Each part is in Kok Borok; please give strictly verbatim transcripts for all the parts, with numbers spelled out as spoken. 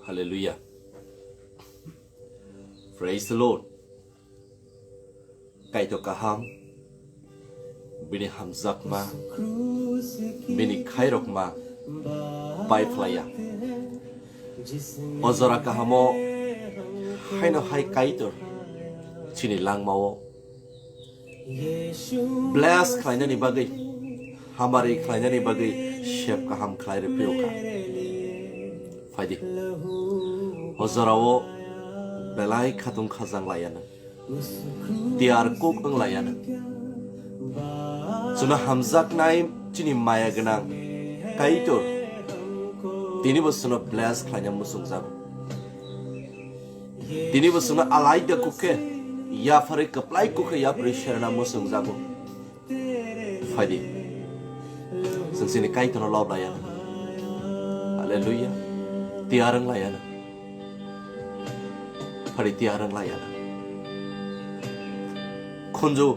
Hallelujah. Praise the Lord. Kaitor kaham, bini hamjakma, bini khairokma bai phlaiya. O jora kahamo haino hai Kaitor chini langmao bless khlainani bagwi, hamari khlainani bagwi sep kaham khlai rw phiyokha. Phaidi. O jorao belai khatung khajang laiya nang. Tiyar kuk wng laiya nang. Chwngno hamjaknai chini maya gwnang Kaitor. Tinibo chwngno bless khlaina muchungjago. Tinibo chwngno alaida kuk khe, yapharwi kwplai kuk khe yapharwi serna muchungjago. Phaidi. Chwng chini Kaitorno lob laiya nang. Hallelujah. Tiyar wng laiya nang. Phari tiyar wng laiya nang. Khunju,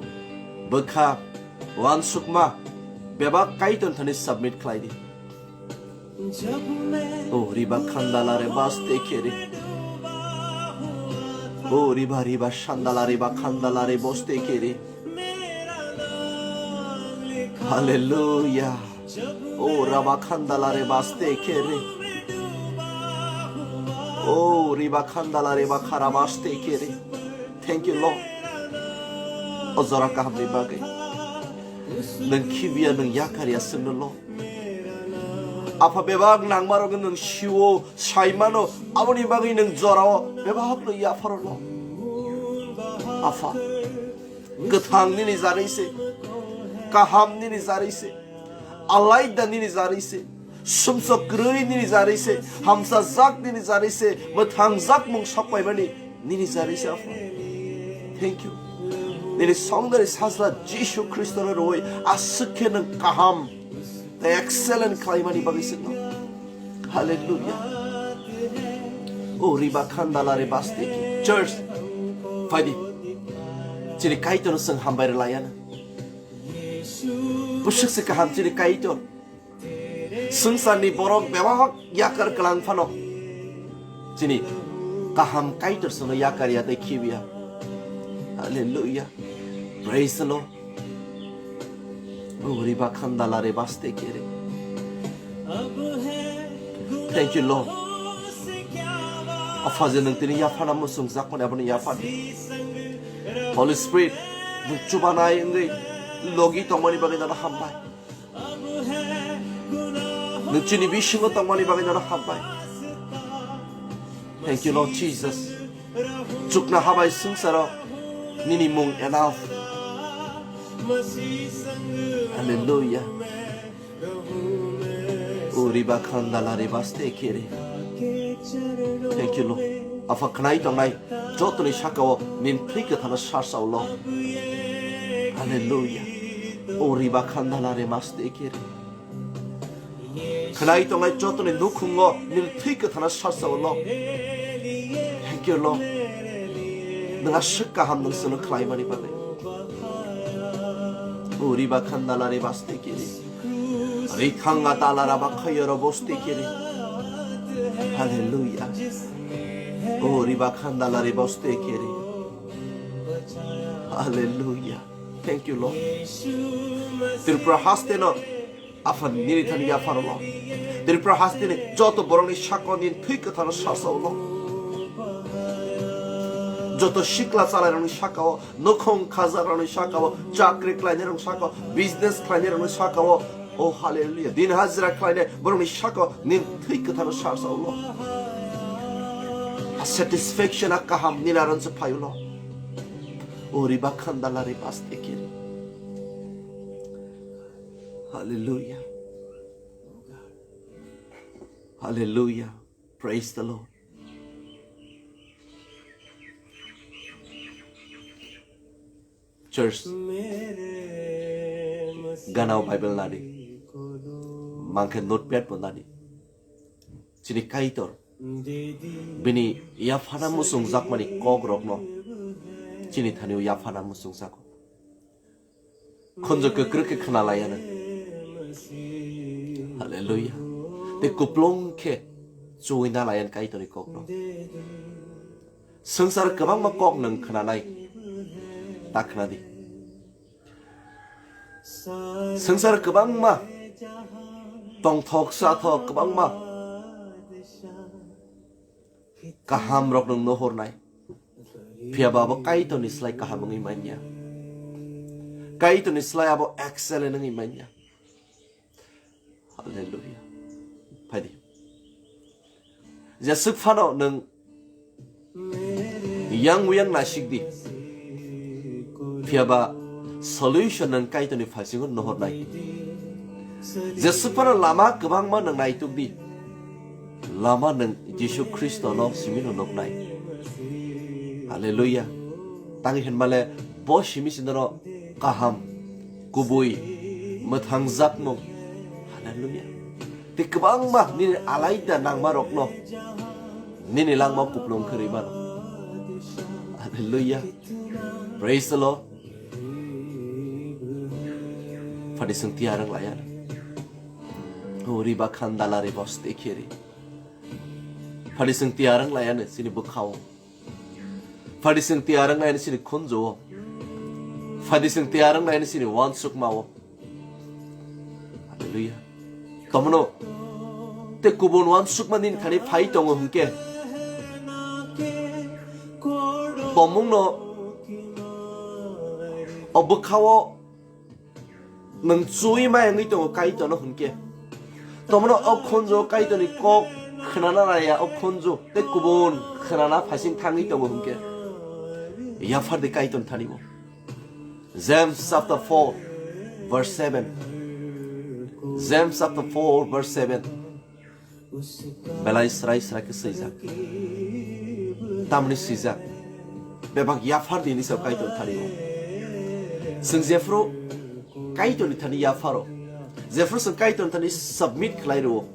bwkha, uansukma, bebak Kaitor thani submit khlai di. O riba khandala re baste kere. O riba riba shandala riba khandala re boste kere. Hallelujah. O raba khandala re baste kere. O riba khandala re bakhara baste kere. Thank you, Lord. O jora kahamni bagwi. Nwng khibiya, nwng yakarya chwngno, Lord. Apha, bebak nangmarok nwng sio, saimano, aboni bagwi nwng jorao bebak no yapharo, Lord. Apha, kwthang nini jarwi se, kaham nini jarwi se, alaida nini jarwi se, sumsok kwrwi nini jarwi se, hamsajak nini jarwi se, mwthangjak mung sokpaimani nini jarwi se, Apha. Thank you. Nini songdari sajla Jisu Khristo no rwi aswk khe nwng kaham tei excellent khlaimani bagwi se no. Hallelujah. O riba khandala re baste ki. Church, phaidi. Chini Kaitor no chwng hambai rwlaiya na. Bwswk se kaham chini Kaitor. Swngcharni borok bebak yakar kwlang phano chini kaham Kaitor chwngno yakar ya tei khibiya. Hallelujah. Praise the Lord. Uri ba khandala re baste kere. Thank you, Lord. Apha, je nwng tini yaphana muchungjak mani, abono yaphadi. Holy Spirit, nwng chubanai wngwi logi tongmani bagwi nono hambai. Nwng chini bisingo tongmani bagwi nono hambai. Thank you, Lord Jesus. Chukna habai swngcharo nini mung enough. Hallelujah. Uri ba khandala re baste kere. Thank you, Lord. Apha, khnai tongnai jotoni sakao nini thwi kwthano sarsao, Lord. Hallelujah. Uri ba khandala re baste kere. Khnai tongnai jotoni nukhungo nini thwi kwthano sarsao, Lord. Thank you, Lord. Nwng aswk kaham nwng chwngno khlaimani bagwi. Uri ba khandala re baste kere. Rithanga dalara ba khayoro boste kere. Hallelujah. Uri ba khandala re boste kere. Hallelujah. Thank you, Lord. Tripura haste no Apha nini thani yapharo, Lord. Tripura hasteni joto borokni sakao nini thwi kwthano sarsao, Lord. Joto sikla chalairokni sakao, nukhung khajakrokni sakao, chakri khlainairokni sakao, business khlainairokni sakao, oh, hallelujah. Din hajira khlainai borokni sakao nini thwi kwthano sarsao, Lord. A satisfaction, a kaham nini aron se phaio, Lord. Uri ba khandala re baste kere. Hallelujah. Hallelujah. Praise the Lord. Church, ganao Bible nadi. Mangkhe notepad bo nadi. Chini Kaitor bini yaphana muchungjakmani kokrokno chini thani-o yaphana muchungjago. Khunju kwkrwk khe khna laiya nang. Hallelujah. Tei kuplung khe Chuwi na layan Kaitorni kokno. Swngchar kwbangma kok nwng khwnanai, ta khwnadi. Swngchar kwbangma tongthok sathok kwbangma kaham rok nwng nohornai. Phiyaba abo Kaitorni slai kaham wngwi manya. Kaitorni slai abo excellent wngwi manya. Hallelujah. Phaidi. Jeswk phano nwng yang uyang naisik di. Phiyaba solution nwng Kaitorni phalsingo nohornai. Jeswk phano lama kwbangma nwng naituk di. Lama nwng Jisu Khristono simino nuknai. Hallelujah. Tangwi hinmale bo simi sindoro kaham, kubui, mwthangjakmung. Hallelujah. Tei kwbangma nini alaida nangma rokno nini langma kuplung khwrwi mano. Hallelujah. Praise the Lord. Phadi swng tiyarang layana. Hori bakhan dalari boste kheri. Phadi swng tiyarang layana sini bwkhao. Phadi swng tiyarang layana sini khunjuo. Phadi swng tiyarang layana sini wansukmao. Hallelujah. Tomono te kubun wansukma nini thani phai tongo hwnkhe. Tomungno o bwkhao nwng chuwi mayangwi tongo Kaitorno hwnkhe. Tomono o khunju Kaitorni kok khwnana raya o khunju tei kubun khwnana phaising thangwi tongo hwnkhe. Yaphardi Kaitorni thani bo. James chapter four, verse seven. James chapter four, verse seven. Belai srai srai khe swijak. Tamni swijak. Bebak yaphar di hinwi sa Kaitor thani o. Chwng jephru Kaitorni thani yapharo. Jephru chwng Kaitorni thani submit khlai rwo.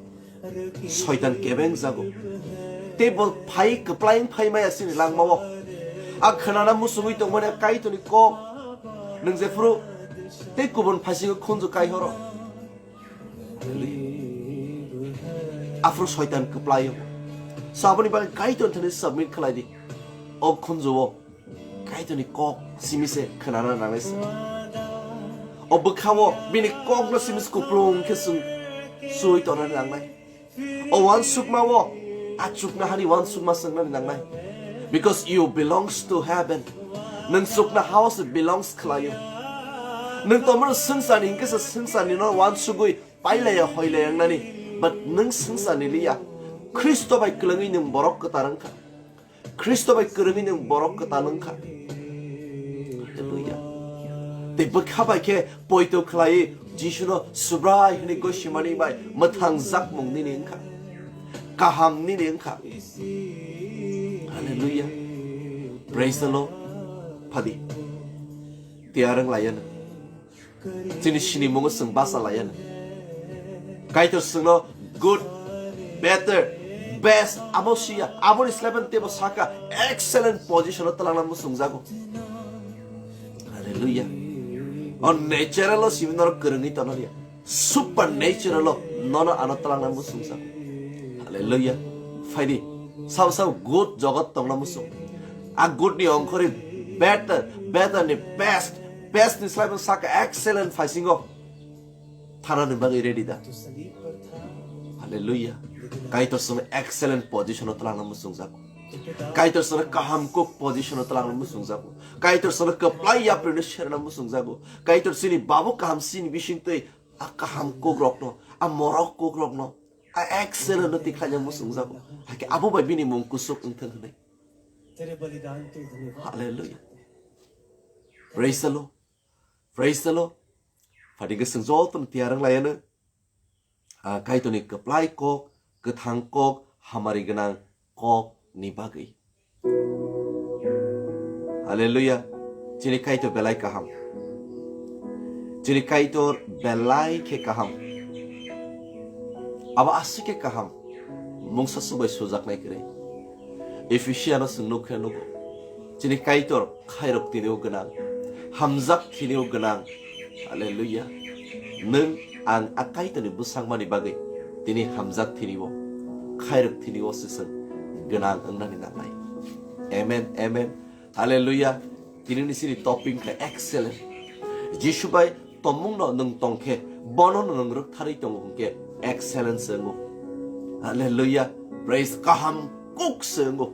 Soitan kebeng jago. Tei bo phai kwplaing phai maya chini langmao. A khwnana musungwi tongmani Kaitorni kok. Nwng jephru tei kubun phasingo khunju kai horo. Hallelujah. Aphuru Soitan kwplaio. So aboni bagwi Kaitor thani submit khlai di. O khunjuo Kaitorni kok simi se khwnana nangnai se. O bwkhao bini kokno simi se kuplung khe chwng sui tonani nangnai. O wansukmao achukna hani wansukma swngnani nangnai. Because you belongs to heaven. Nwng chukna hao se belongs khlaio. Nwng tomorrow swngcharni hwnkhe se swngcharni no wansugwi pailaya hoilaya wngnani, but nwng swngcharni liya. Khristo bai kwlwngwi nwng borok kwtal wngkha. Khristo bai kwrwngwi nwng borok kwtal wngkha. Hallelujah. Tei bwkha bai khe poito khlai Jisuno Subrai hwnwi gosimani bai mwthang jakmung nini wngkha. Kaham nini wngkha. Hallelujah. Praise the Lord. Phadi. Tiyarwng laiya nwng. Chini sinimungo chwng basa laiya nwng. Kaitor chwngno good, better, best amo siya. Aboni slaiban tebo saka excellent position o twlangna muchungjago. Hallelujah. O natural o simi norok kwrwngwi tonaliya. Supernatural o nono ano twlangna muchungjago. Hallelujah. Phaidi. Sabo sabo good jogot tongna muchung. A good ni ongkhorwi better, better ni best, best ni slaibo saka excellent phaisingo. Thanani bagwi ready da. Hallelujah. Kaitor chwngno excellent position o twlangna muchungjago. Kaitor chwngno kaham kuk position o twlangna muchungjago. Kaitor chwngno kwplai yapri no serna muchungjago. Kaitor chini babu kaham chini bisingtwi a kaham kuk rokno, a morok kuk rokno, a excellent no tikhlaina muchungjago. Hakhe abo bai bini mung kusuk wngthang hwnwi. Hallelujah. Praise the Lord. Praise the Lord. Phadi khe chwng jotono tiyar wng laiya no. Ah, Kaitorni kwplai kok, kwthang kok, hamari gwnang kok ni bagwi. Hallelujah. Chini Kaitor belai kaham. Chini Kaitor belai khe kaham. Abo aswk khe kaham. Mungsa swk bai sujaknai kwrwi. Ephesiano chwng nukhe nugo. Chini Kaitor khairok tini o gwnang. Hamjak tini o gwnang. Hallelujah. Nwng ang a Kaitorni bwsangmani bagwi tini hamjak tini o. khairok thini o se chwng gwnang wngnani nangnai. Amen, amen. Hallelujah. Tinini sini topic khe excellent. Jisu bai tomungno nwng tongkhe, bono nwng rwktharwi tongo hwnkhe excellent se wngo. Hallelujah. Praise kaham kuk se wngo.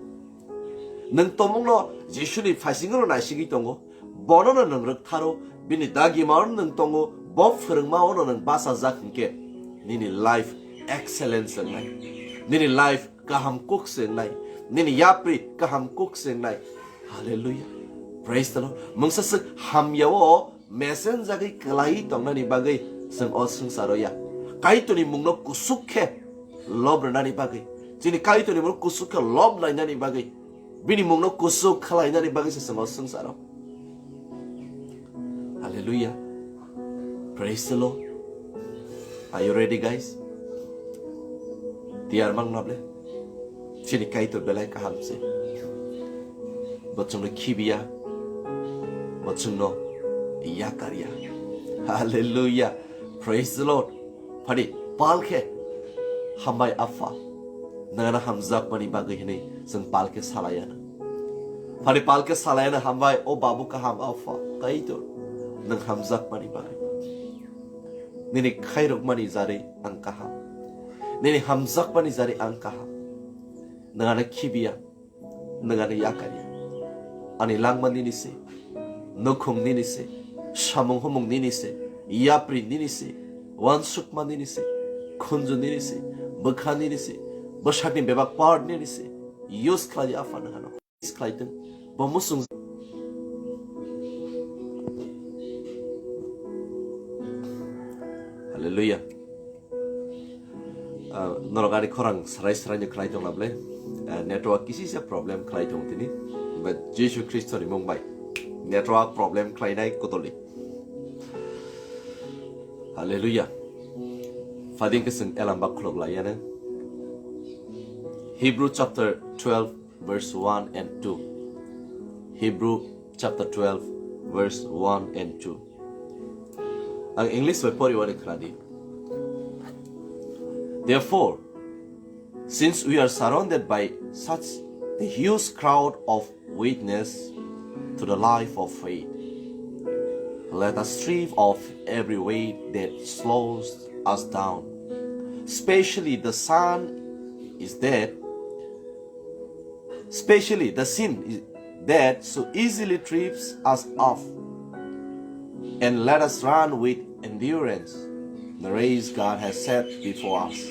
Nwng tomungno Jisuni phaisingo naisigwi tongo, bono nwng rwktharo, bini dagimao nwng tongo, bo phwrwngmao nwng bachajak hwnkhe nini life excellence wngnai, nini life kaham kuk se wngnai, nini yapri kaham kuk se wngnai. Hallelujah. Praise the Lord. Mungsa swk hamyao mesenjagwi kwlai tongnani bagwi chwng o swngcharo ya. Kaitorni mungno kusuk khe lob rwnani bagwi, chini Kaitorni mungno kusuk khe lob lainani bagwi, bini mungno kusuk khlainani bagwi se chwng o swngcharo. Hallelujah. Praise the Lord. Are you ready, guys? Tiyar mang na ble? Chini Kaitor belai kaham se. Bo chwngno khibiya, bo chwngno yakarya. Hallelujah. Praise the Lord. Phani pal khe, "Hambai Apha, nwng ano hamjakmani bagwi," hwnwi chwng pal khe salaiya na. Phani pal khe salaiya na, "Hambai o babu kaham Apha, Kaitor, nwng hamjakmani bagwi. Nini khairokmani jarwi ang kaham. Nini hamjakmani jarwi ang kaham. Nwng ano khibiya, nwng ano yakarya. Ani langma nini se, nukhung nini se, samung humung nini se, yapri nini se, uansukma nini se, khunju nini se, bwkha nini se, bwsakni bebak part nini se. Use khlai di Apha nwng ano. Use khlai tong. Bo musung." Hallelujah. Ah, norok ari khorang srai srai ni khlai tong na ble? Ah, network kisi se problem khlai tong tini. But Jisu Khristo ni mung bai network problem khlai nai kotoli. Hallelujah. Phading khe chwng elam bak khulok lai ya ne. Hebrew chapter twelve, verse one and two. Hebrew chapter twelve, verse one and two. Ang English bai pori wani khna di. Therefore, since we are surrounded by such a huge crowd of witness to the life of faith, let us strip off every weight that slows us down, especially the sin is that, especially the sin is, that so easily trips us up, and let us run with endurance the race God has set before us.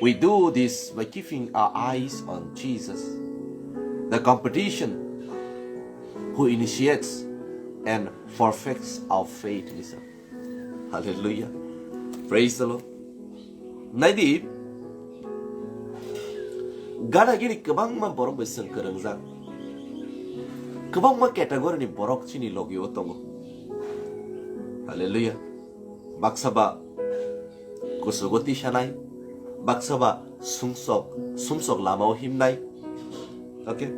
We do this by keeping our eyes on Jesus, the competition who initiates and perfects our faith. Listen. Hallelujah. Praise the Lord. Naidi, gana gini kwbangma borok bai chwng kwrwngjak. Kwbangma category ni borok chini logi o tongo. Hallelujah. Baksa ba kusugo tisanai, baksa ba sumsok, sumsok lama o himnai. Okay?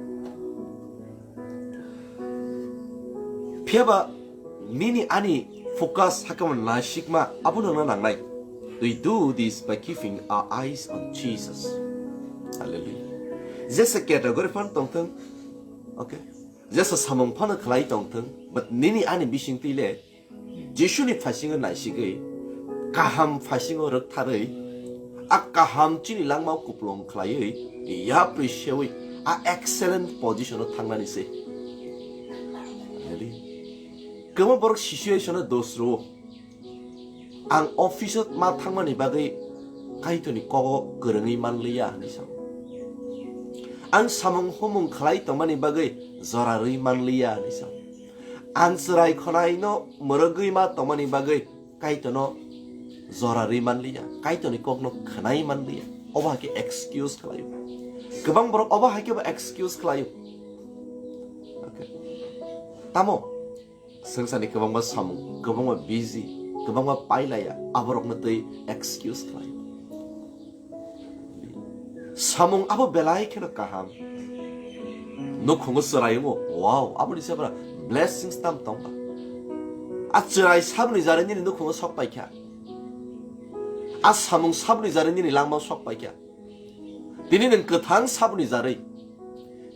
Phiya ba nini ani focus hakhe nasikma abo nangna nangnai. We do this by keeping our eyes on Jesus. Hallelujah. Jesa category phan tongthung. Okay. Jesa samung phano khlai tongthung. But nini ani bisingtwi le Jisuni phaisingo naisigwi, kaham phaisingo rwktharwi, a kaham chini langmao kupulung khlaiwi, yapri sewi, a excellent position o thangnani se. Ready? Kwbangma borok situation o dos rwo. Ang office o ma thangmani bagwi Kaitorni kogo kwrwngwi manliya hinwi sao. Ang samung humung khlai tongmani bagwi jora rwi manliya hinwi sao. Ang chwrai khwnaino mwrwgwi ma tongmani bagwi Kaitorno jora rwi manliya, Kaitorni kokno khwnai manliya. Obo hai khe excuse khlaio. Kwbang borok obo hai khe bo excuse khlaio. Okay. Tamo? Swngcharni kwbangma samung, kwbangma busy, kwbangma pailaya, aborokno twi excuse khlaio. Samung abo belai kheno kaham. Nukhungo chwrai wngo, wow, aboni se bara blessings tam tongba. A chwrai saboni jare nini nukhungo sok paikha. A samung saboni jarwi nini langmao sok paikha. Tini nwng kwthang saboni jarwi.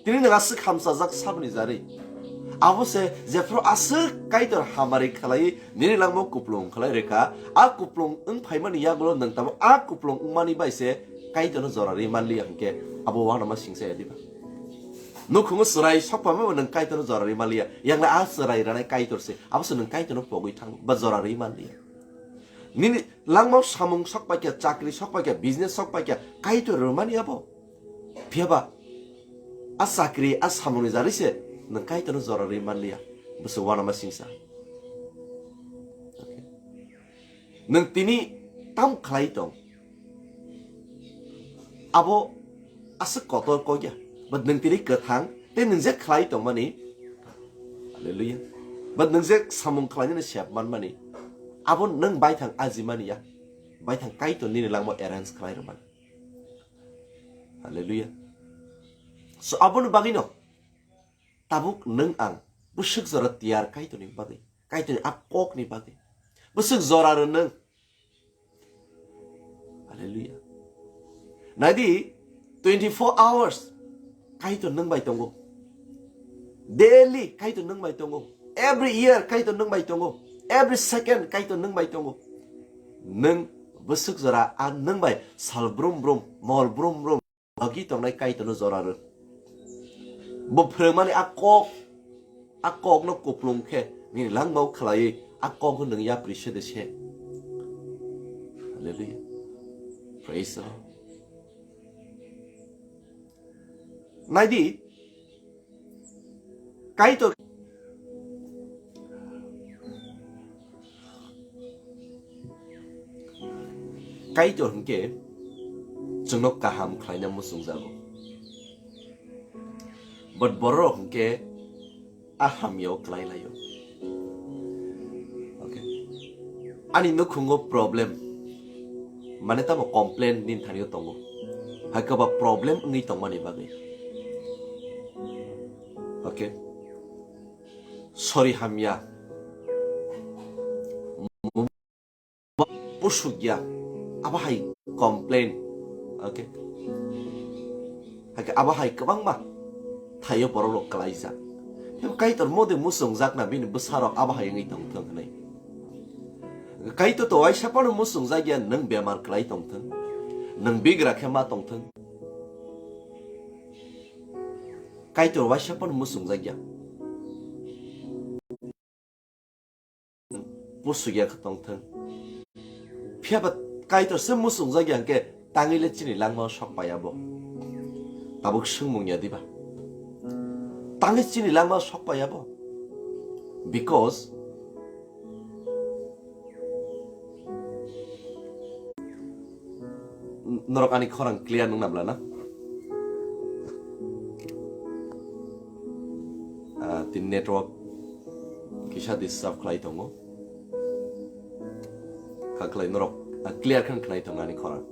Tini nwng aswk hamchajak saboni jarwi. Abo se jephru aswk Kaitor hamari khlaiwi nini langmao kuplung khlai rwkha. A kuplung wng phaimani yagulo nwng tamo a kuplung wngmani bai se Kaitorno jora rwi manliya hinkhe abo uanama singsa ya diba? Nukhungo chwrai sokpamabo nwng Kaitorno jora rwi manliya. Yangle a chwrai rwnai Kaitor se. Abo se nwng Kaitorno pogwi thang ba jora rwi manliya. Nini langmao samung sok paikha, chakri sok paikha, business sok paikha, Kaitor rwmani abo. Phiyaba a chakri, a samungni jarwi se nwng Kaitorno jora rwi manliya. Bwswk uanama singsa. Okay. Nwng tini tam khlai tong? Abo aswk kotor kok ya. But nwng tini kwthang, tei nwng je khlai tongmani. Hallelujah. But nwng je samung khlainani sep manmani, abo nwng baithang ajimani ya. Baithang Kaitor nini langmao arrange khlai rwmani. Hallelujah. So, aboni bagwino tabuk nwng ang bwswk jora tiyar Kaitorni bagwi, Kaitorni a kokni bagwi. Bwswk jora rw nwng. Hallelujah. Naidi, twenty-four hours Kaitor nwng bai tongo. Daily Kaitor nwng bai tongo. Every year Kaitor nwng bai tongo. Every second Kaitor nwng bai tongo. Nwng bwswk jora a nwng bai sal brum brum, mol brum brum logi tongnai Kaitorno jora rw. Bo phrwngmani a kok, a kokno kuplung khe nini langmao khlaiwi a kokno nwng yapri se de se. Hallelujah. Praise the Lord. Naidi, Kaitor, Kaitor hinkhe chwngno kaham khlaina muchungjago. But bororok hinkhe a hamyao klai laio. Okay. Ani nukhungo problem, mane tamo complain nini thani tongo. Hai kwba problem wngwi tongmani bagwi. Okay. Sorry hamya. Pusuk ya. Abo hai complain. Okay. Hai khe abo hai kwbangma thaio borok rok kwlaijak. Kaitor mode muchungjakna bini bwsarok abo hai wngwi tongthwng hwnwi. Kaitor to waisa phano muchungjak ya, nwng bemar kwlai tongthwng, nwng bigra khe ma tongthwng. Kaitor waisa phano muchungjak ya. Pusuk ya khe tongthwng. Phiya ba Kaitor se muchungjak ya hwnkhe tangwi le chini langma o sok paiya bo. Tabuk swngmung ya diba? Tangwi chini langma o sok paiya bo. Because Norok ani khorang clear nung nabla na? Ah, tin network kisa disturb khlai tongo. Kha khlai norok, ah, clear khan khnai tongo ani khorang.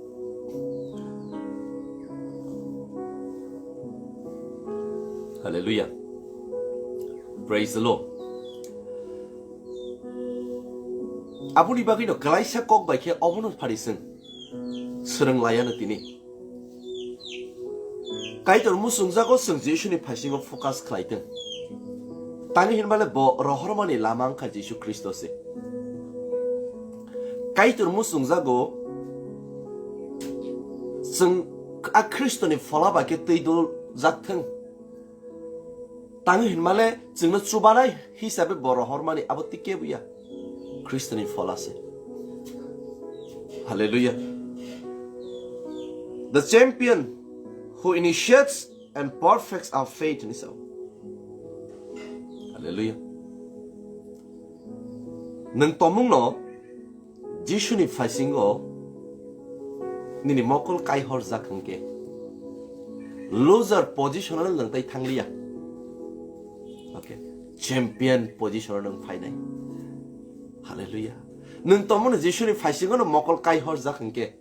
Hallelujah. Praise the Lord. Aboni bagwino kwlaisa kok bai khe obono phari chwng swrwng laiano tini. Kaitor muchungjago chwng Jisuni phaisingo focus khlai thwng. Tani hinmale bo rohormani lama wngkha Jisu Khristo se. Kaitor muchungjago chwng a Khristoni phola bai khe twi dul jak thwng. Tang hinmale chwngno chubanai hisabe bo rohormani abo tei kebo ya. Khristoni phola se. Hallelujah. The champion who initiates and perfects our faith hinwi sao. Hallelujah. Nwng tomungno Jisuni phaisingo nini mokol kaihor jak hwnkhe loser position-o nwng tai thangliya. Okay. Champion position-o nwng phainai. Hallelujah. Nwng tomungno Jisuni phaisingo no mokol kaihor jak hwnkhe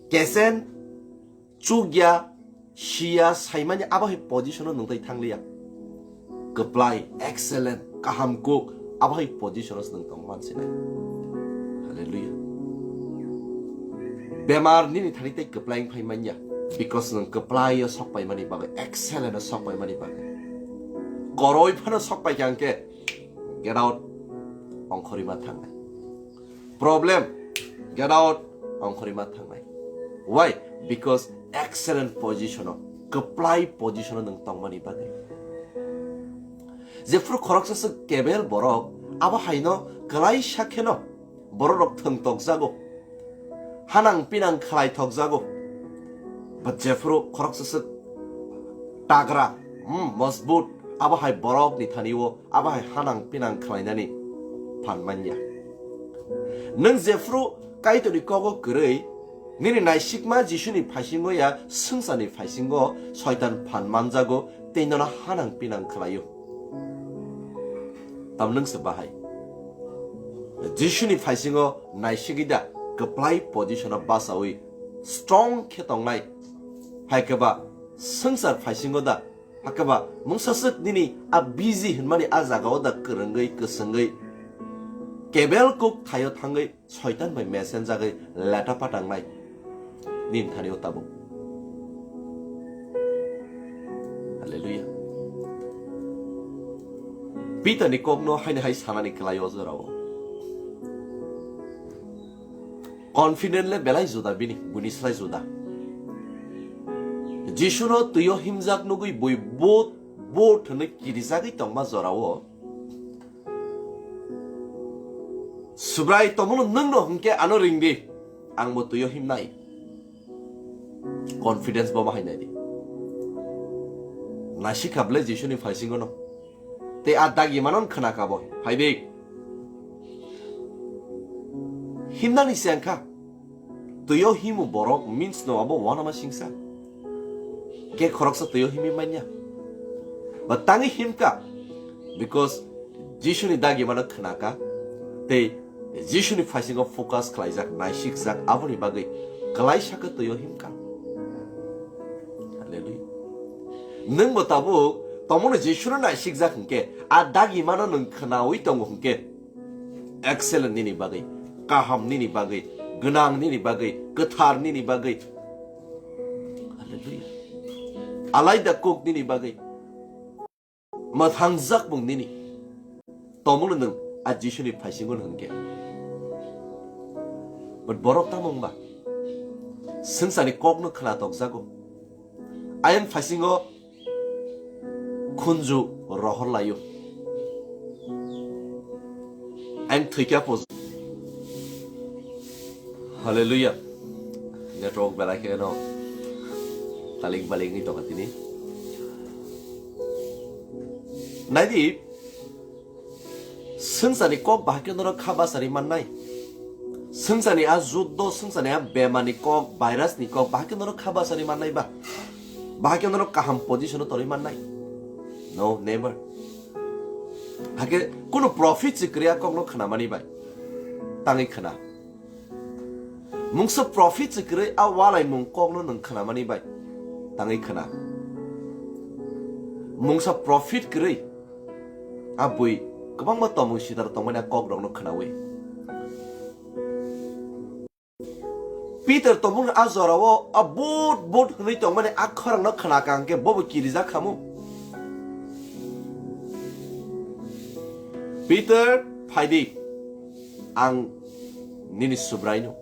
kesen chukya, siya, saimani abo hai position-o nwng tai thangliya. Kwplai, excellent, kaham kuk, abo hai position-o se nwng tong mansinai. Hallelujah. Bemar nini thani tei kwplai wng phai manya, because nwng kwplai o sok paimani bagwi, excellent o sok paimani bagwi. Koroi phano sok pai kha hwnkhe, get out, ongkhorwi ma thangnai. Problem, get out, ongkhorwi ma thangnai. Why? Because excellent position o, kwplai position o nwng tongmani bagwi. Jephru khoroksa swk kebel borok, abo haino kwlaisa kheno borok rok thwng tokjago, hanang pinang khlai tokjago. But jephru khoroksa swk tagra, hmm, mojbut, abo hai borok ni thani o, abo hai hanang pinang khlainani phan manya. Nwng jephru Kaitorni kogo kwrwi, nini naisikma Jisuni phaisingo ya swngcharni phaisingo soitan phan manjago tei nono hanang pinang khlaio. Tam nwng se bahai. Jisuni phaisingo naisigwi da kwplai position o bachaui strong khe tongnai. Hai khe ba swngchar phaisingo da, hakhe ba mungsa swk nini a busy hinmani a jaga o da kwrwngwi kwswngwi kebel kuk thaio thangwi soitan bai mesen jagwi leta patangnai nini thani o tabuk. Hallelujah. Peter ni kok no haini hai sanani kwlai o jora o. Confident le belai juda bini, buini slai juda. Jisu no twi o himjak nugwi bui bot bot hwnwi kirijagwi tongma jora o. Subrai, tomungno nwng no hwnkhe ano ring di, ang bo twi o himnai. Confidence bo bahai nai di. Naisik kha ble Jisuni phaisingo no. Tei a dagi manon khna kha bo. Phai di. Himnani se ang kha. Twi o himu borok means no abo wanama singsa. Ke khoroksa twi o himi manya. Ba tangwi himka. Because Jisuni dagi mano khna kha. Tei Jisuni phaisingo focus khlaijak, naisikjak, aboni bagwi kwlaisa khe twi o himka. Hallelujah. Nwng bo tabuk tomono Jisuno naisikjak hwnkhe, a dagi mano nwng khnaui tongo hwnkhe, excellent nini bagwi, kaham nini bagwi, gwnang nini bagwi, kwthar nini bagwi. Hallelujah. Alaida kok nini bagwi. Mwthangjak bung nini. Tomungno nwng a Jisuni phaisingo hwnkhe. But borok tamo wngba? Swngcharni kokno khna tokjago. Ayang phaisingo khunju rohor laio. Ayang thwikha po. Hallelujah. Network belai khe no kaling baling ni tongkha tini. Naidi, swngcharni kok bahai khe norok kha bachari mannai. Swngcharni a juddo, swngcharni a bemani kok, virus ni kok bahai khe norok kha bachari mannai ba? Bahai khe norok kaham position o torwi mannai? No, never. Hakhe kunu profit se kwrwi a kokno khnamani bai. Tangwi khna. Mungsa profit se kwrwi a walaimung kokno nwng khnamani bai. Tangwi khna. Mungsa profit kwrwi a bui kwbangma tomung sitar tongmani a kokrokno khnaui. Peter tongmung a jorao a but but hwnwi tongmani a khorangno khna kha hwnkhe bobo kirijak khamu. Peter, phaidi, ang nini Subraino.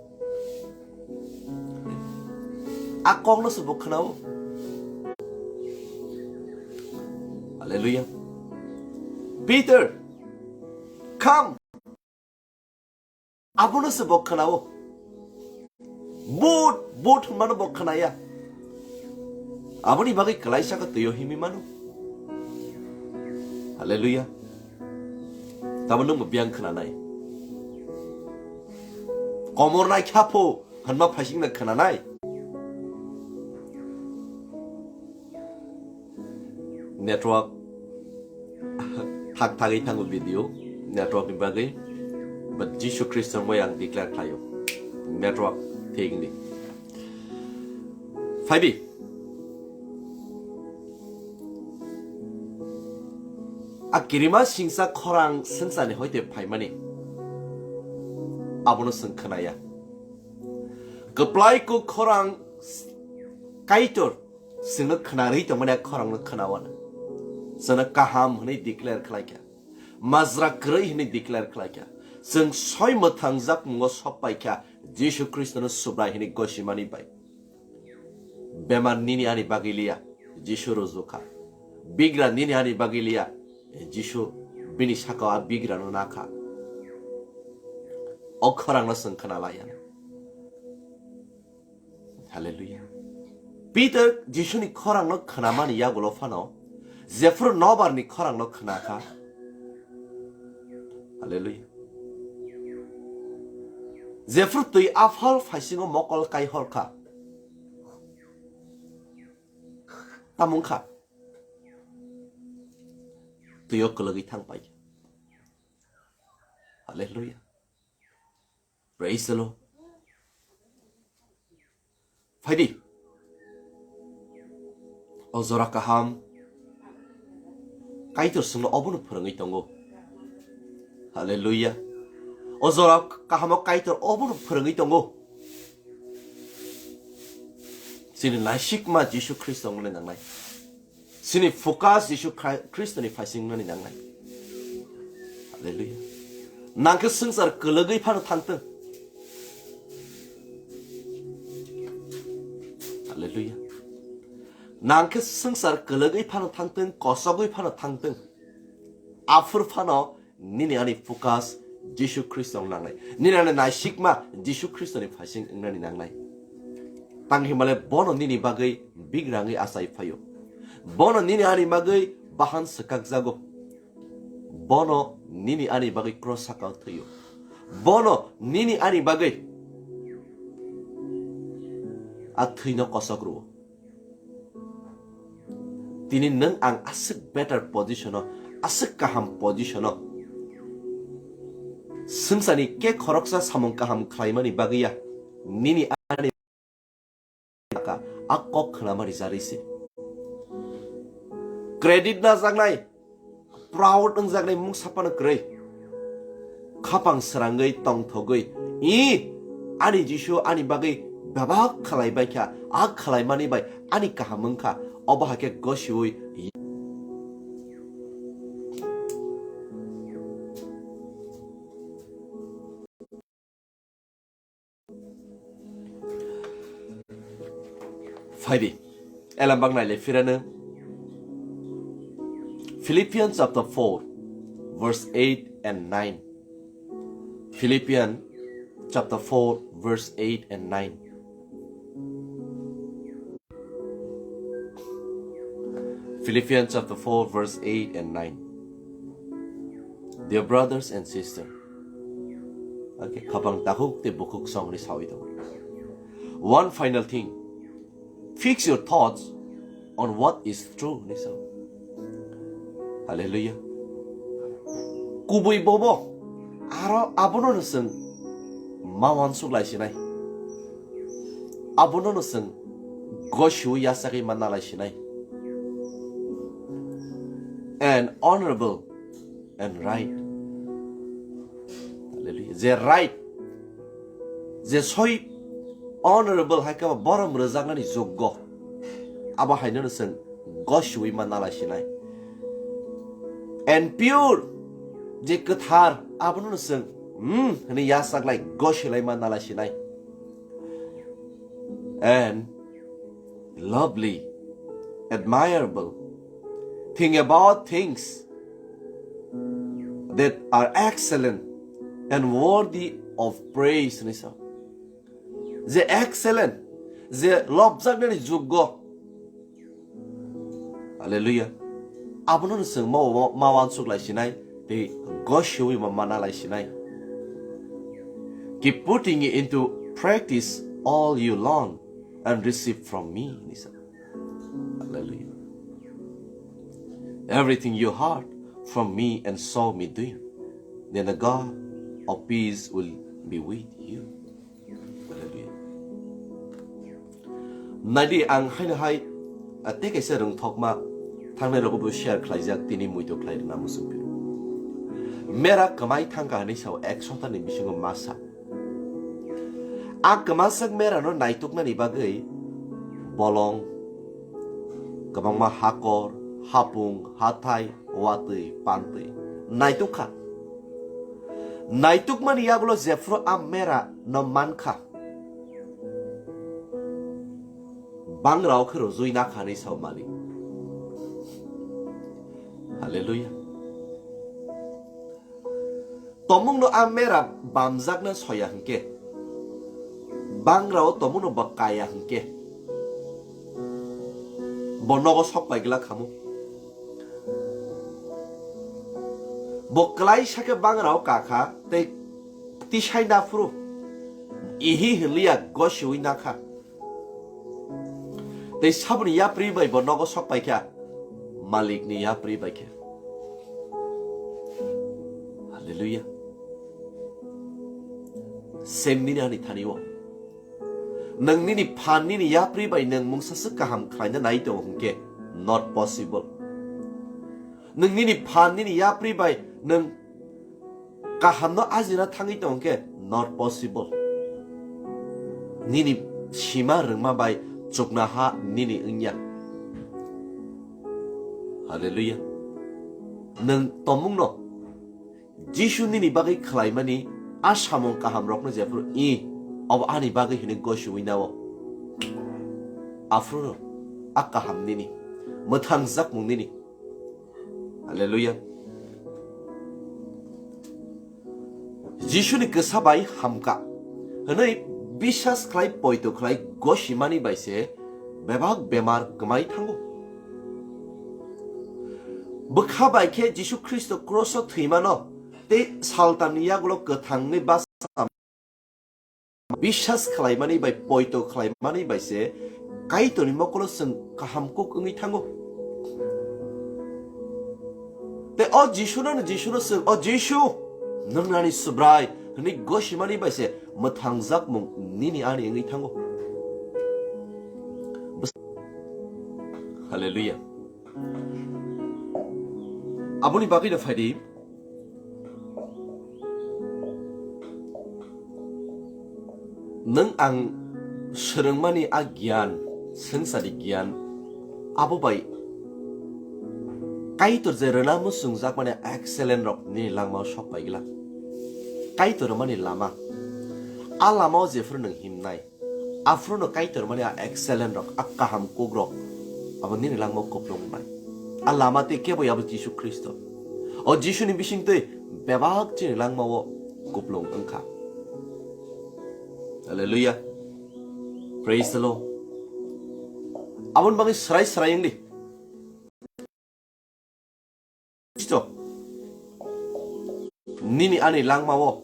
A kokno se bo khnao. Hallelujah. Peter, come. Abono se bo khnao. But, but hwnmano bo khnaya. Aboni bagwi kwlaisa khe twi o himwi mano. Hallelujah. Tamo nwng bo biyang khnanai. Komor nai kha pho hwnma phaisingna khnanai. Network thak thagwi thango video network ni bagwi, but Jisu Khristo moi ang declare khlaio network thik ni. Phaibi a kirima singsa khorang swngcharni hoite phaimani abono chwng khnaya. Kwplai kuk khorang Kaitor chwngno khwnarwi tongmani a khorangno khwnawano. Chwngno kaham hwnwi declare khlaikha. Majra kwrwi hwnwi declare khlaikha. Chwng soi mwthangjakmungo sokpaikha Jisu Khristono Subrai hwnwi gosimani bai. Bemar nini ani bagwi liya, Jisu rujukha. Bigra nini ani bagwi liya, Jisu bini sakao a bigrano nakha. O khorangno chwng khwnalaiya. Hallelujah. Peter Jisuni khorangno khwnamani yagulo phano jephru nobarni khorangno khwnakha. Hallelujah. Jephru twi aphal phaisingo mokol kai horkha. Tamung kha. Twiyo kwlwgwi thang pai. Hallelujah. Praise the Lord. Phaidi. O jora kaham. Kaitor chwngno obono phwrwngwi tongo. Hallelujah. O jora kahamo Kaitor obono phwrwngwi tongo. Chini naisikma Jisu Khristo wngna nangnai. Chini focus Jisu Khri-, Khristoni phaising wngnani nangnai. Hallelujah. Nangkhe swngchar kwlwgwi phano thangtwng. Hallelujah. Nangkhe swngchar kwlwgwi phano thangtwng, kosogwi phano thangtwng. Aphur phano nini ani focus Jisu Khristo wng nangnai. Nini ani naisikma Jisu Khristoni phaising wngnani nangnai. Tang hinmale bono nini bagwi bigrangwi achai phaio. Bono nini ani bagwi bahan swkakjago. Bono nini ani bagwi cross sakao thwio. Bono nini ani bagwi a thwino kosok rwo. Tini nwng ang aswk better position-o, aswk kaham position-o. Swngcharni ke khoroksa samung kaham khlaimani bagwi ya, nini ani a kok khwnamani jarwi se. Credit najaknai, proud wngjaknai mungsa phano kwrwi. Khapang srangwi tongthogwi, i ani Jisu ani bagwi bebak khlai baikha, a khlaimani bai ani kaham wngkha, obo hai khe gosiwi. Phaidi, elambak naile phirano. Philippians chapter four, verse eight and nine. Philippians chapter four, verse eight and nine. Philippians chapter four, verse eight and nine. Dear brothers and sisters, okay, khapang takhuk tei bukhuk songni sawi tongo. One final thing, fix your thoughts on what is true, ni sao. Hallelujah. Kubui bobo, aro abono no chwng ma uansuk lai sinai. Abono no chwng gosiwi yachagwi manna lai sinai. And honorable and right. Hallelujah. Je right, je soi honorable hai khe borom rwjaknani joggo. Abo haino no chwng gosiwi manna lai sinai. And pure, je kwthar, abono no chwng, hmm, hwnwi yachak lai, gosi lai manna lai sinai. And lovely, admirable, think about things that are excellent and worthy of praise, hwnwi sa. Je excellent, je lobjaknani joggo. Hallelujah. Abono no chwng ma, ma, ma uansuk lai sinai, tei gosiwi ma mana lai sinai. Keep putting it into practice all you learn and receive from me, hwnwi sa. Hallelujah. Everything you heard from me and saw me doing, then the God of peace will be with you. Hallelujah. Naidi ang haino hai, ah, tei kaisa rwngthokma thangnai rogo bo share khlaijak, tini muitu khlai rwna muchung phiro. Mera kwmai thangkha hwnwi sao ek sotani bisingo masa. A kwmasak merano naituknani bagwi bolong, kwbangma hakor, hapung, hathai, watwi, pantwi naituk kha. Naitukmani yagulo jephru a mera no man kha, bangrao khe rwjui nakha hinwi sao malik. Hallelujah. Tomungno a mera bamjakna soya hwnkhe, bangrao tomungno bo kaya hwnkhe, bo nogo sok pai glak khamu. Bo kwlaisa khe bangrao kakha tei tisai naphuru ihi hwnliya gosiwi nakha. Tei saboni yapri bai bo nogo sok pai kha, malikni yapri bai khe. Hallelujah. Sem nini ani thani o. Nwng nini phan nini yapri bai nwng mungsa swk kaham khlaina nai tongo hwnkhe, not possible. Nwng nini phan nini yapri bai nwng kahamno ajina thangwi tongkhe, not possible. Nini sima rwngma bai chuknaha nini wngya. Hallelujah. Nwng tomungno Jisu nini bagwi khlaimani a samung kahamrokno jephru i, obo ani bagwi hwnwi gosiwi nao. Aphuru a kaham nini, mwthangjakmung nini. Hallelujah. Jisuni kwsa bai hamka hwnwi biswas khlai poito khlai gosimani bai se bebak bemar kwmai thango. Bwkha bai khe Jisu Khristo kroso thwimano tei saltamni yagulo kwthangni basa biswas khlaimani bai poito khlaimani bai se Kaitorni mokolo chwng kaham kuk wngwi thango. Tei o Jisuno, Jisuno chwng, "O Jisu, nwng ani Subrai," hwnwi gosimani bai se mwthangjakmung nini ani wngwi thango. Hallelujah. Aboni bagwi no phaidi, nwng ang swrwngmani a giyan, swngcharni giyan, abo bai Kaitor je rwna muchungjakmani excellent rok nini langmao sok pai glak. Kaitor rwmani lama, a lamao jephru nwng himnai, aphuru no Kaitor mani a excellent rok, a kaham kuk rok, abo nini langmao kuplung wngnai. A lama tei kebo abo Jisu Khristo. O Jisuni bisingtwi bebak chini langmao kuplung wngkha. Hallelujah. Praise the Lord. Aboni bagwi srai srai wngdi. Khristo, nini ani langmao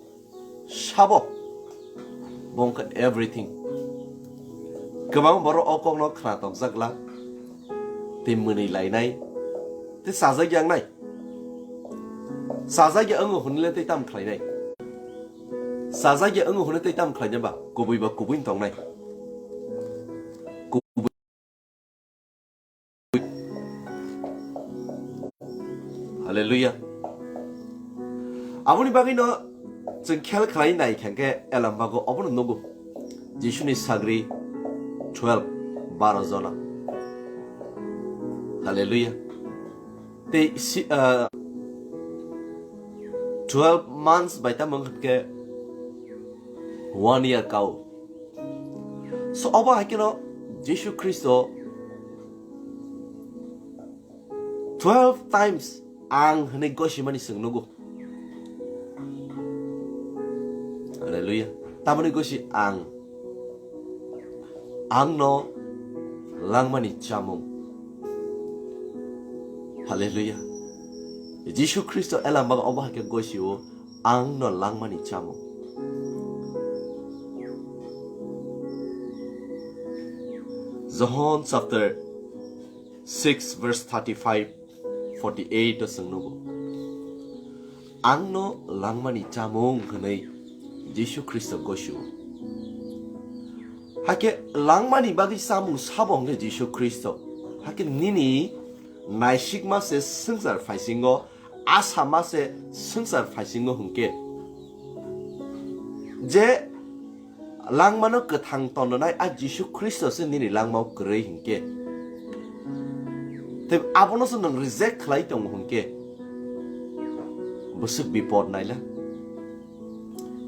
sabo, bo wngkha everything. Kwbang borok o kokno khna tokjak la, tei mwnwi lainai, tei chajak ya wngnai. Chajak ya wngo hwnwi le tei tam khlainai? Chajak ya wngo hwnwi tei tam khlainai ba? Kubui ba kubui wng tongnai. Kubui Hallelujah. Aboni bagwi no chwng khel khlai nai kha khe Elam bago obono nugo. Jisuni sagri twelve, baro jona. Hallelujah. Tei si, ah, twelve months bai tamo wngkha khe one year kao. So, obo hai kheno Jisu Khristo twelve times ang hwnwi gosimani chwng nugo. Hallelujah. Tamoni gosi ang, angno langmani chamung. Hallelujah. Jisu Khristo Elam bago obo hai khe gosio, "Ang no langmani chamung." John chapter six verse thirty-five, forty-eight o chwng nugo, "Ang no langmani chamung," hwnwi Jisu Khristo gosio. Hakhe langmani bagwi chamung sabo hwnkhe Jisu Khristo. Hakhe nini naisikma se swngchar phaisingo, asama se swngchar phaisingo hwnkhe, je langmano kwthang tonnai a Jisu Khristo se nini langmao kwrwi hinkhe. Tei abono se nwng reject khlai tongo hinkhe. Bwswk bipod naila.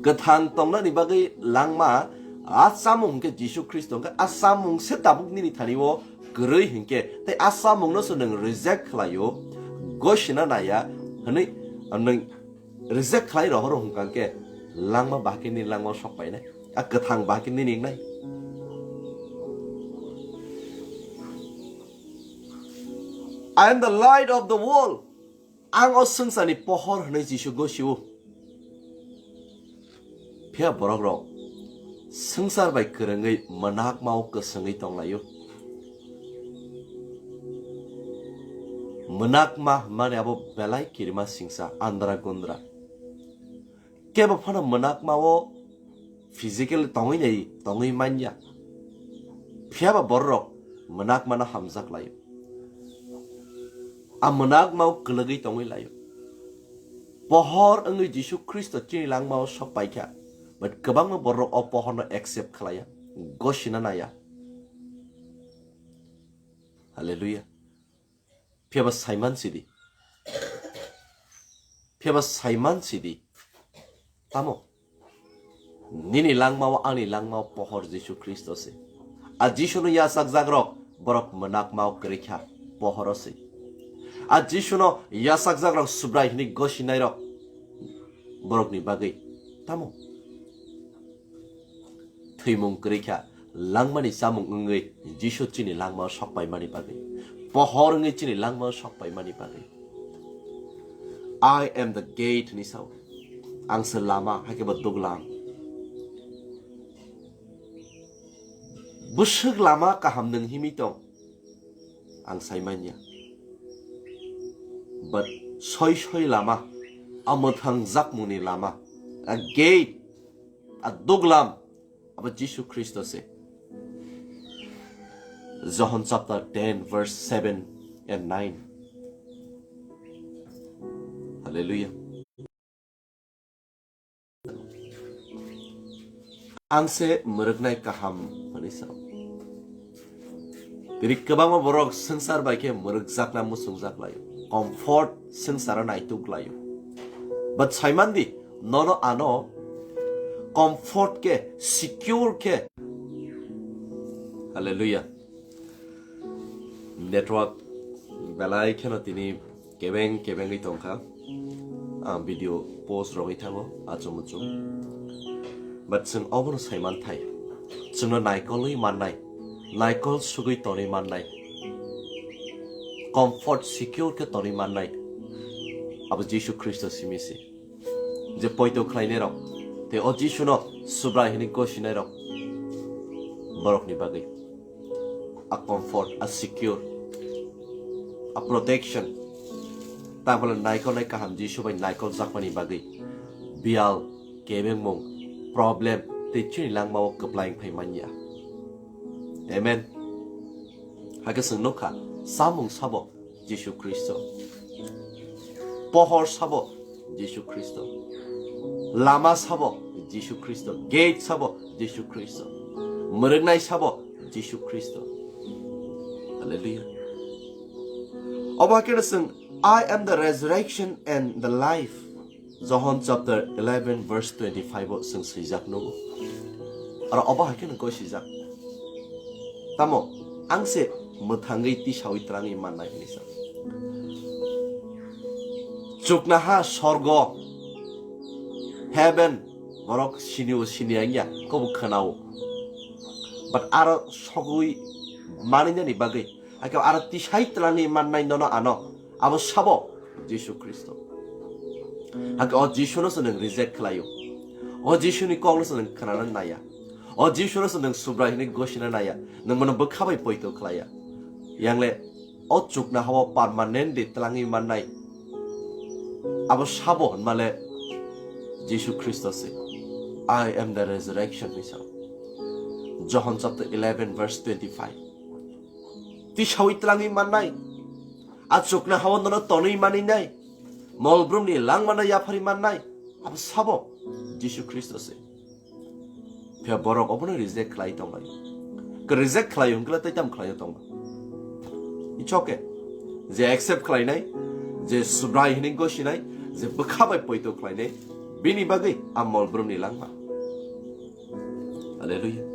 Kwthang tongnani bagwi langma a chamung hinkhe Jisu Khristo hinkhe a chamung se tabuk nini thani o kwrwi hinkhe tei a chamungno se nwng reject khlaio, gosina naya hwnwi nwng reject khlai rohoro hwnkha khe langma bahai khe nini langma sok painai, a kwthang bahai khe nini wngnai. I am the light of the world. Ang o swngcharni pohor hwnwi Jisu gosio. Phiya borok rok swngchar bai kwrwngwi mwnakmao kwswngwi tonglaio. Mwnakma hwnmani abo belai kirima singsa andra gundra. Kebo phano mwnakmao physical tongwi nai tongwi manya. Phiya ba borok mwnakmano hamjak laio. A mwnakmao kwlwgwi tongwi laio. Pohor wngwi Jisu Khristo chini langmao sok paikha. But kwbangma borok o pohorno accept khlaiya, gosina naya. Hallelujah. Phiya ba saiman sidi. Phiya ba saiman sidi. Tamo? Nini langmao ani langmao pohor Jisu Khristo se. A Jisuno yachakjak rok borok mwnakmao kwrwikha pohoro se. A Jisuno yachakjak rok Subrai hwnwi gosinai rok borokni bagwi. Tamo? Thwimung kwrwikha langmani chamung wngwi Jisu chini langmao sok paimani bagwi. Pohor wngwi chini langmao sok paimani bagwi. I am the gate hwnwi sao. Ang se lama, hai khe bo duglam. Bwswk lama kaham nwng himwi tong? Ang sai manya. But soi soi lama, a mwthang jakmungni lama, a gate, a duglam, abo Jisu Khristo se. John chapter ten verse seven and nine. Hallelujah. Ang se mwrwknai kaham hwnwi sao. Tini kwbangma borok swngchar bai khe mwrwkjakna muchungjak laio. Comfort swngcharo naituk laio. But saimandi, nono ano comfort khe, secure khe. Hallelujah. Network belai kheno tini kebeng kebengwi tongkha. Ang video post rogwi thango achuk muchuk. But chwng obono saiman thai. Chwngno naikolwi mannai, naikol sugwi tonwi mannai, comfort secure khe tonwi mannai. Abo Jisu Khristo simi se. Je poito khlainai rok, tei o Jisuno Subrai hwnwi gosinai rok, borokni bagwi a comfort, a secure, a protection. Tabole naikolnai kaham Jisu bai naikol jakmani bagwi biyal, kebengmung, problem tei chini langmao kwplai wngphai manya. Amen. Hakhe chwng nukha, samung sabo Jisu Khristo. Pohor sabo Jisu Khristo. Lama sabo Jisu Khristo. Gate sabo Jisu Khristo. Mwrwknai sabo Jisu Khristo. Hallelujah. Obo hakhe chwng, "I am the resurrection and the life." John chapter eleven verse twenty-five o chwng swijak nugo. Aro obo hai kheno koi swijak. Tamo, ang se mwthangwi tisawi twlangwi mannai hwnwi sa. Chuknaha sorgo, heaven, borok sinio sini ya, kobo khwnao. But aro sogwi maninani bagwi, hakhe aro tisai twlangwi mannai nono ano. Abo sabo Jisu Khristo. Hakhe o Jisuno se nwng reject khlaio. O Jisuni kokno se nwng khwnana naya. O Jisuno se nwng Subrai hwnwi gosina naya. Nwng bono bwkha bai poito khlaiya. Yangle o chukna hao permanently twlangwi mannai. Abo sabo hwnmale Jisu Khristo se. "I am the resurrection," hwnwi sao. John chapter eleven verse twenty-five. Tisawi twlangwi mannai. A chukna hao nono tonwi maninai. Molbrumni langmano yaphari mannai. Abo sabo Jisu Khristo se. Phiya borok obono reject khlai tonglai. Ke reject khlai hwnkhe tei tam khlai tongo. It's okay. Je accept khlainai, je Subrai hwnwi gosinai, je bwkha bai poito khlainai, bini bagwi a mol brumni langma. Hallelujah.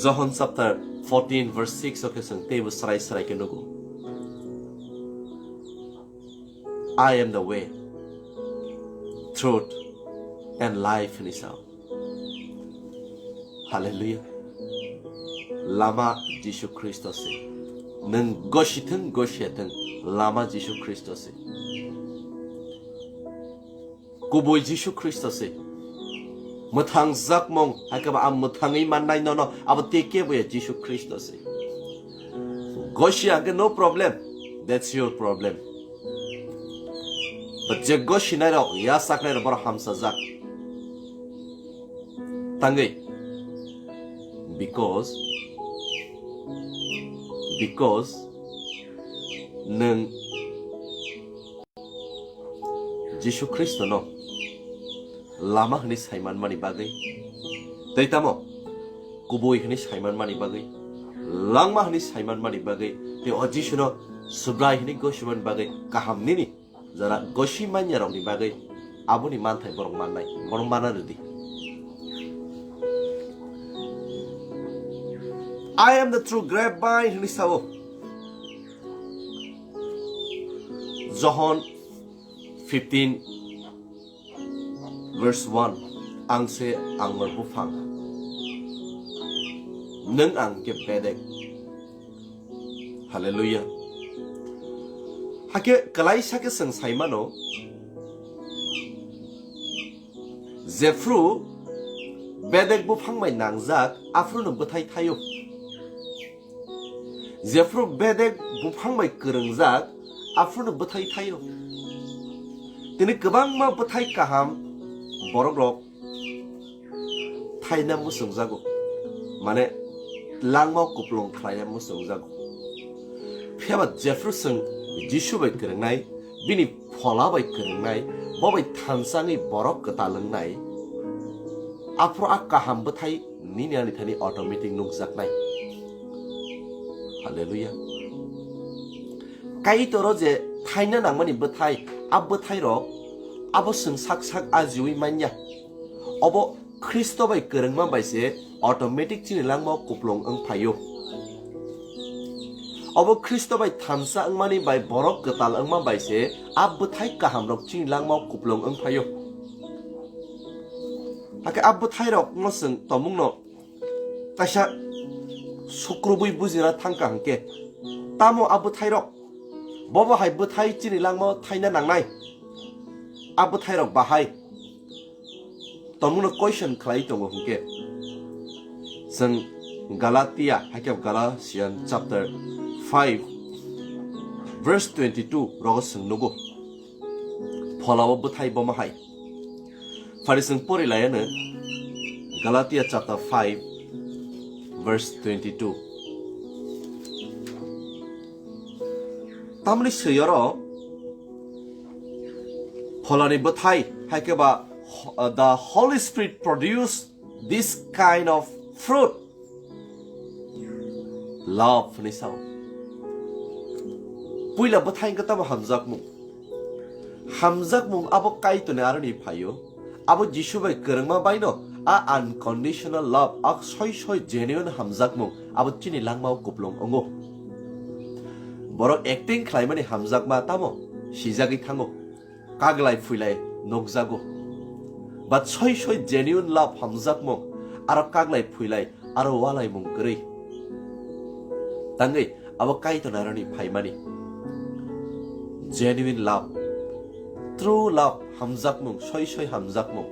John chapter fourteen verse six o khe chwng teibo srai srai khe nugo. "I am the way, truth, and life," hwnwi sao. Hallelujah. Lama Jisu Khristo se. Nwng gosithwng gosiyatwng, lama Jisu Khristo se. Kubui Jisu Khristo se. Mwthang jakmung, hakhe ba ang mwthangwi mannai nono, abo tei kebo ya, Jisu Khristo se. Gosi hwnkhe no problem, that's your problem. But je gosinai rok, yasaknai rok, borok hamsajak. Tangwi. Because, because nwng Jisu Khristono lama hwnwi saimanmani bagwi, tei tamo kubui hwnwi saimanmani bagwi, langma hwnwi saimanmani bagwi, tei o Jisuno Subrai hwnwi gosimani bagwi kaham nini jora gosi manyarokni bagwi aboni manthai borok mannai, borok mana rwdi. "I am the true grapevine," hwnwi sao. John fifteen verse one, "Ang se angor buphang, nwng ang khe bedek." Hallelujah. Hakhe kwlaisa khe chwng sai mano, jephru bedek buphang bai nangjak, aphruno bwthai thaio. Jephru bedek buphang bai kwrwngjak, aphruno bwthai thaio. Tini kwbangma bwthai kaham borokrok thaina muchungjago, mane langmao kuplung khlaina muchungjago. Phiya ba jephru chwng Jisu bai kwrwngnai, bini phola bai kwrwngnai, bo bai thansa wngwi borok kwtal wngnai, aphuru a kaham bwthai nini ani thani automatic nukjaknai. Hallelujah. Kaitoro je thaina nangmani bwthai, a bwthairok abo chwng sak sak ajiui manya. Obo Khristo bai kwrwngma bai se automatic chini langmao kuplung wng phaio. Obo Khristo bai thansa wngmani bai borok kwtal wngma bai se a bwthai kahamrok chini langmao kuplung wng phaio. Hakhe a bwthairokno chwng tongmungno kaisa sukrubui bujina thangkha hwnkhe, tamo a bwthairok? Bobo hai bwthai chini langmao thaina nangnai. A bwthairok bahai? Tongmungno question khlai tongo hwnkhe, chwng Galatia, hakhe Galatian chapter five verse twenty-two rogo chwng nugo. Pholao bwthai bomo hai. Phari chwng pori laiano Galatia chapter five verse twenty-two. Tamni swi oro pholani bwthai, hai khe ba, uh, the Holy Spirit produce this kind of fruit. Love hwnwi sao. Puila bwthai wngkha tamo hamjakmung. Hamjakmung abo Kaitorni aroni phaio. Abo Jisu bai kwrwngma baino a unconditional love, a soi soi genuine hamjakmung abo chini langmao kuplung wngo. Borok acting khlaimani hamjakma tamo sijagwi thango. Kaglai phuilai nukjago. But soi soi genuine love hamjakmung aro kaglai phuilai aro walaimung kwrwi. Tangwi abo Kaitorni aroni phaimani. Genuine love, true love, hamjakmung, soi soi hamjakmung.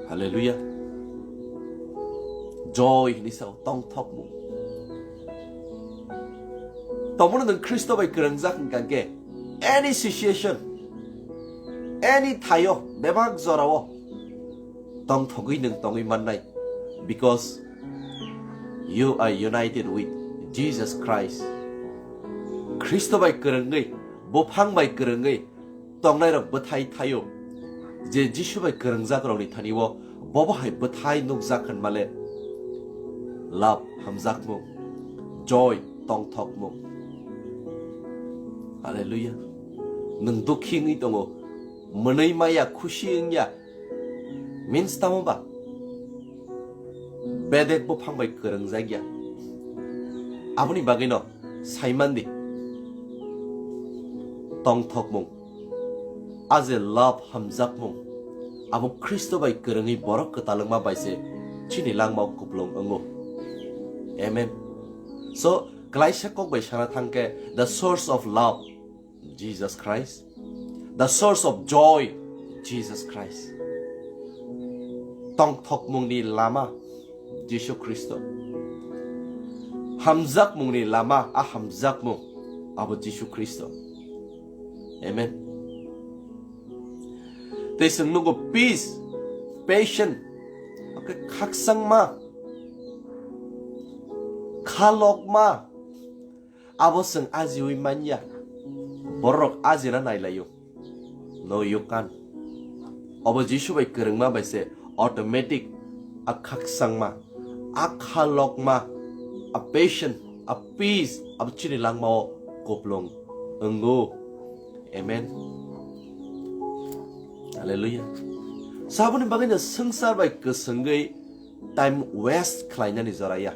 Hallelujah. Joy hwnwi sao, tongthokmung. Tongmano nwng Khristo bai kwrwngjak hwnkha khe, any situation, any thaio, bebak jorao tongthogwi nwng tongwi mannai, because you are united with Jesus Christ. Khristo bai kwrwngwi, buphang bai kwrwngwi tongnairok bwthai thaio. je Jisu bai kwrwngjak rokni thani o bobo hai bwthai nukjak hwnmale love hamjakmung, joy tongthokmung. Hallelujah. Nwng dukhi wngwi tongo, mwnwi maya, khusi wngya, means tamo ba? Bedek buphang bai kwrwngjak ya. Aboni bagwino saimandi tongthokmung, a je love hamjakmung, abo Khristo bai kwrwngwi borok kwtal wngma bai se chini langmao kuplung wngo. Amen. So, klaisa kok bai sana thangkhe, the source of love, Jesus Christ. The source of joy, Jesus Christ. Tongthokmungni lama, Jisu Khristo. Hamjakmungni lama, a hamjakmung, abo Jisu Khristo. Amen. Tei chwng nugo peace, patient, okay, khaksangma, khalokma, abo chwng ajiwi manya. Borok ajina nailaio. No, you can't. Obo Jisu bai kwrwngma bai se automatic a khaksangma, a khalokma, a patient, a peace, abo chini langmao kuplung wngo. Amen. Hallelujah. Saboni bagwi no swngchar bai kwswngwi time waste khlainani jora ya.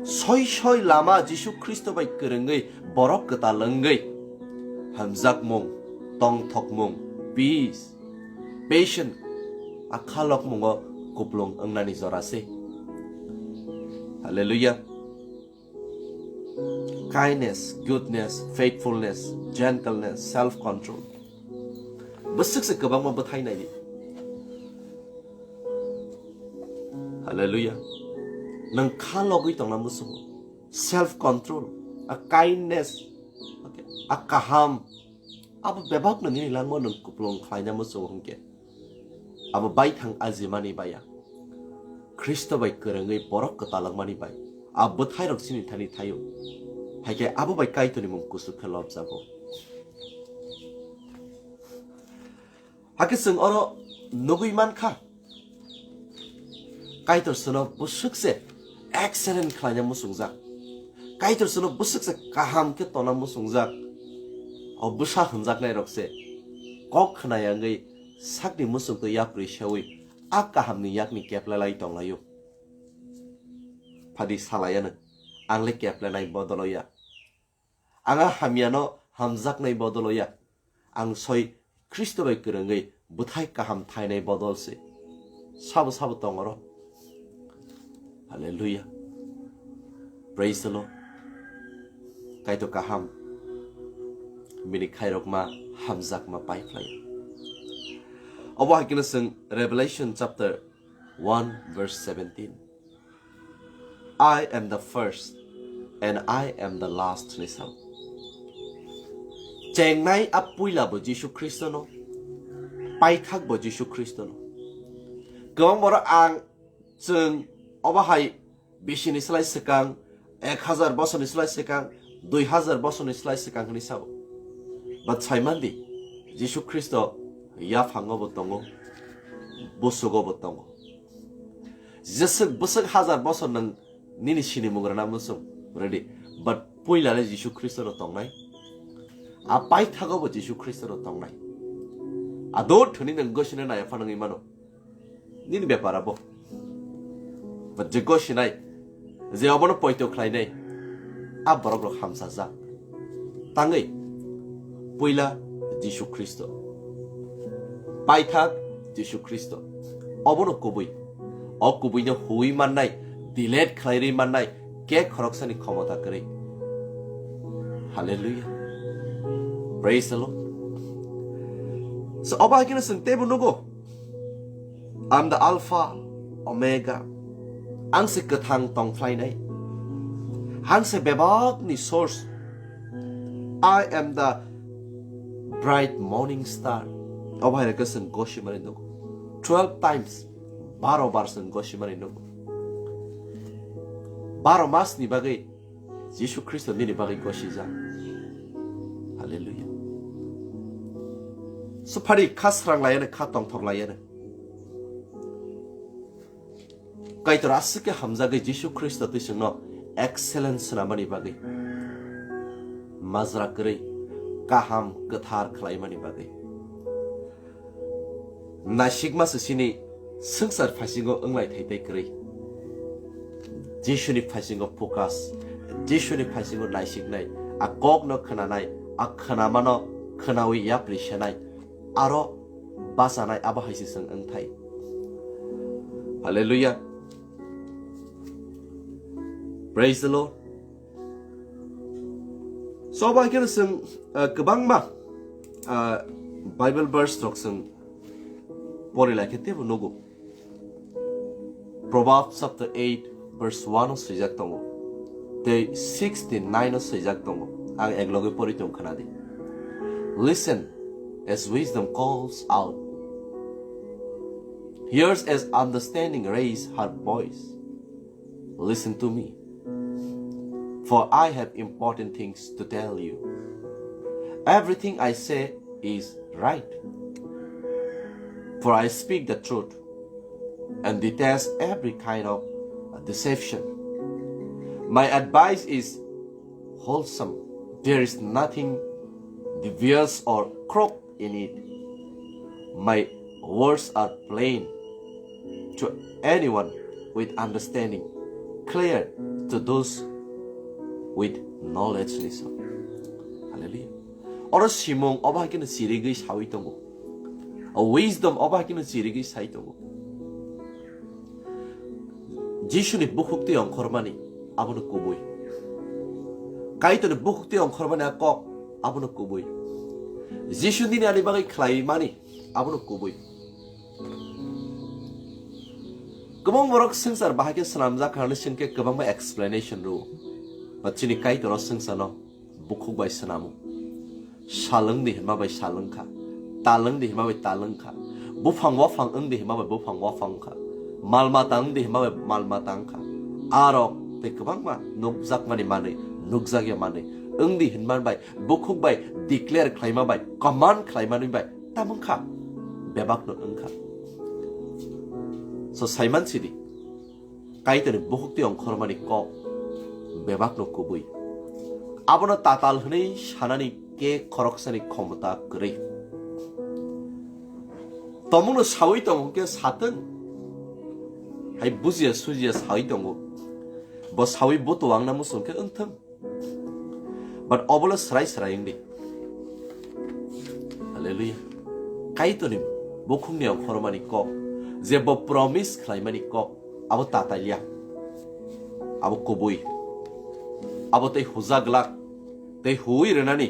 Soi soi lama Jisu Khristo bai kwrwngwi borok kwtal wngwi hamjakmung, tongthokmung, peace, patient, a khalokmungo kuplung wngnani jora se. Hallelujah. Kindness, goodness, faithfulness, gentleness, self-control. Bwswk se kwbangma bwthai naidi. Hallelujah. Nwng kha logwi tongna muchungo. Self-control, a kindness, okay, a kaham. Abo bebakno nini langma nwng kuplung khlaina muchungo hwnkhe. Abo baithang ajimani baya. Khristo bai kwrwngwi borok kwtalwngmani bai. A bwthairok chini thani thaio. Haikhe abo bai Kaitorni mung kuchuk khe lobjago. Hakhe chwng oro nugwi mankha, Kaitor chwngno bwswk se excellent khlaina muchungjak. Kaitor chwngno bwswk se kaham khe tongna muchungjak. O bwsa hwnjaknairok se kok khna yangwi sakni muchungtwi yapri sewi a kahamni yakni keplai lai tonglaio. Phadi salaiano, ang le keplenai bodolo ya. Ang a hamyano hamjaknai bodolo ya. Ang soi Khristo bai kwrwngwi bwthai kaham thainai bodol se. Sabo sabo tongoro. Hallelujah. Praise the Lord. Kaitor kaham. Bini khairokma hamjakma paiphlai. Obo hai kheno chwng Revelation chapter one verse seventeen. "I am the first and I am the last," hinwi sao. Chengnai a puila bo Jisu Khristono, paithak bo Jisu Khristono. Kwbang borok ang chwng obo hai bisini slai swkang, ek hazar bosorni slai swkang, dui hazar bosorni slai swkang hinwi sao. But saimandi, Jisu Khristo yaphango bo tongo, busugo bo tongo. Jeswk bwswk hazar bosor nwng nini sinimung rwna muchung ready, but puila le Jisu Khristo no tongnai. A paithago bo Jisu Khristo no tongnai. A do thwni nwng gosina nai pha nwngwi mano. Nini bepar abo. But je gosinai, je obono poito khlainai, a borok rok hamsajak. Tangwi, puila Jisu Khristo. Paithak Jisu Khristo. Obono kubui. O kubuino huwi mannai, delete khlairwi mannai, kek khoroksani khomota kwrwi. Hallelujah. Praise the Lord. So, obo hai kheno chwng teibo nugo. "I'm the Alpha, Omega." Ang se kwthang tongphlainai. Ang se bebakni source. "I am the bright morning star." Obo hai khe chwng gosimani nugo. Twelve times, baro bar chwng gosimani nugo. Baro masni bagwi Jisu Khristo nini bagwi gosijak. Hallelujah. Suphari kha srang layano, kha tongthok layano. Kaitor aswk khe hamjagwi Jisu Khristo twi chwngno excellence swnamani bagwi, majra kwrwi, kaham kwthar khlaimani bagwi. Naisikma se chini swngchar phaisingo wnglai thai tei kwrwi. Jisuni phaisingo focus, Jisuni phaisingo naisiknai, a kokno khwnanai, a khwnamano khwnawi yapri senai, aro bachanai, abo hai se chwng wngthai. Hallelujah. Praise the Lord. So, abo hai kheno chwng, uh, kwbangma, uh, Bible verse rok chwng pori lai khe teibo nugo. Proverbs chapter eight verse one o swijak tongo. Tei sixty-nine o swijak tongo. Ang eglogwi pori tong khna di. Listen as wisdom calls out. Hear as understanding raise her voice. Listen to me, for I have important things to tell you. Everything I say is right, for I speak the truth and detest every kind of deception. My advice is wholesome. There is nothing devious or crooked in it. My words are plain to anyone with understanding, clear to those with knowledge. Hallelujah. Oro simung obo hai kheno chirigwi sawi tongo. O wisdom obo hai kheno chirigwi sai tongo. Jisuni bukhuk twi ongkhormani, abono kubui. Kaitorni bukhuk twi ongkhormani a kok, abono kubui. Jisu nini ani bagwi khlaimani, abono kubui. Kwbang borok swngchar bahai khe swnamjak kha hwnwi swngkhe kwbangma explanation rwo. Ba chini Kaitor o swngcharno bukhuk bai swnamo. Sal wng di hinma bai sal wng kha. Tal wng di hinma bai tal wng kha. Buphang waphang wng di hinma bai buphang waphang wng kha. Mal mata wng di hinma bai mal mata wng kha. Arok tei kwbangma nukjakmani manwi, nukjakya manwi wng di hinma bai bukhuk bai declare khlaima bai, command khlaimani bai tamo wng kha. Bebakno wng kha. So, saiman sidi. Kaitorni bukhuk twi ongkhormani kok bebakno kubui. Abono tatal hwnwi sanani khe khoroksani khomota kwrwi. Tomungno sawi tongo hwnkhe satwng. Hai bujiya sujiya sawi tongo. Bo sawi buto wngna muchung khe wngthwng. But obola srai srai wngdi. Hallelujah. Kaitorni bukhukni ongkhormani kok, je bo promise khlaimani kok, abo tatalya. Abo kubui. Abo tei hujaglak, tei huwi rwnani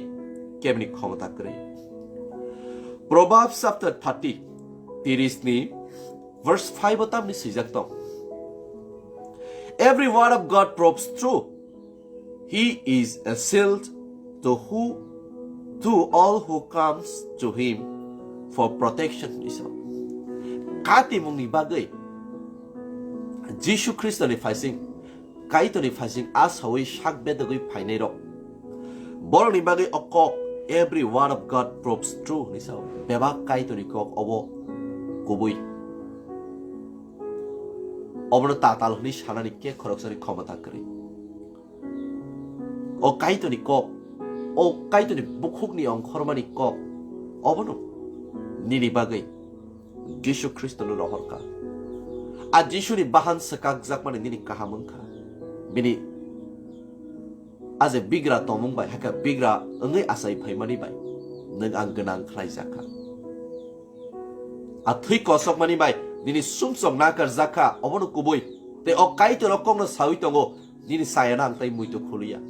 kebni khomota kwrwi. Proverbs chapter thirty, tiris ni verse five o tamni swijak tong. Every word of God proves true. He is a shield to who, to all who comes to him for protection. Hwnwi sao. Katimungni bagwi Jisu Khristoni phaising, Kaitorni phaising a sawi sak bedogwi phainairok. Borokni bagwi o kok, every word of God proves true hwnwi sao. Bebak Kaitorni kok obo kubui. Obono tatal hwnwi sanani khe khoroksani khomota kwrwi. O Kaitorni kok, o Kaitorni bukhukni ongkhormani kok, obono nini bagwi Jisu Khristono rohor kha. A Jisuni bahan swkakjakmani nini kaham wng kha. Bini a je bigra tongmung bai, hakhe bigra wngwi achai phaimani bai nwng ang gwnang khlaijak kha. A thwi kosokmani bai nini sumsok nakarjak kha, obono kubui. Tei o Kaitor o kokno sawi tongo, nini chayano ang tai muitu khuliya.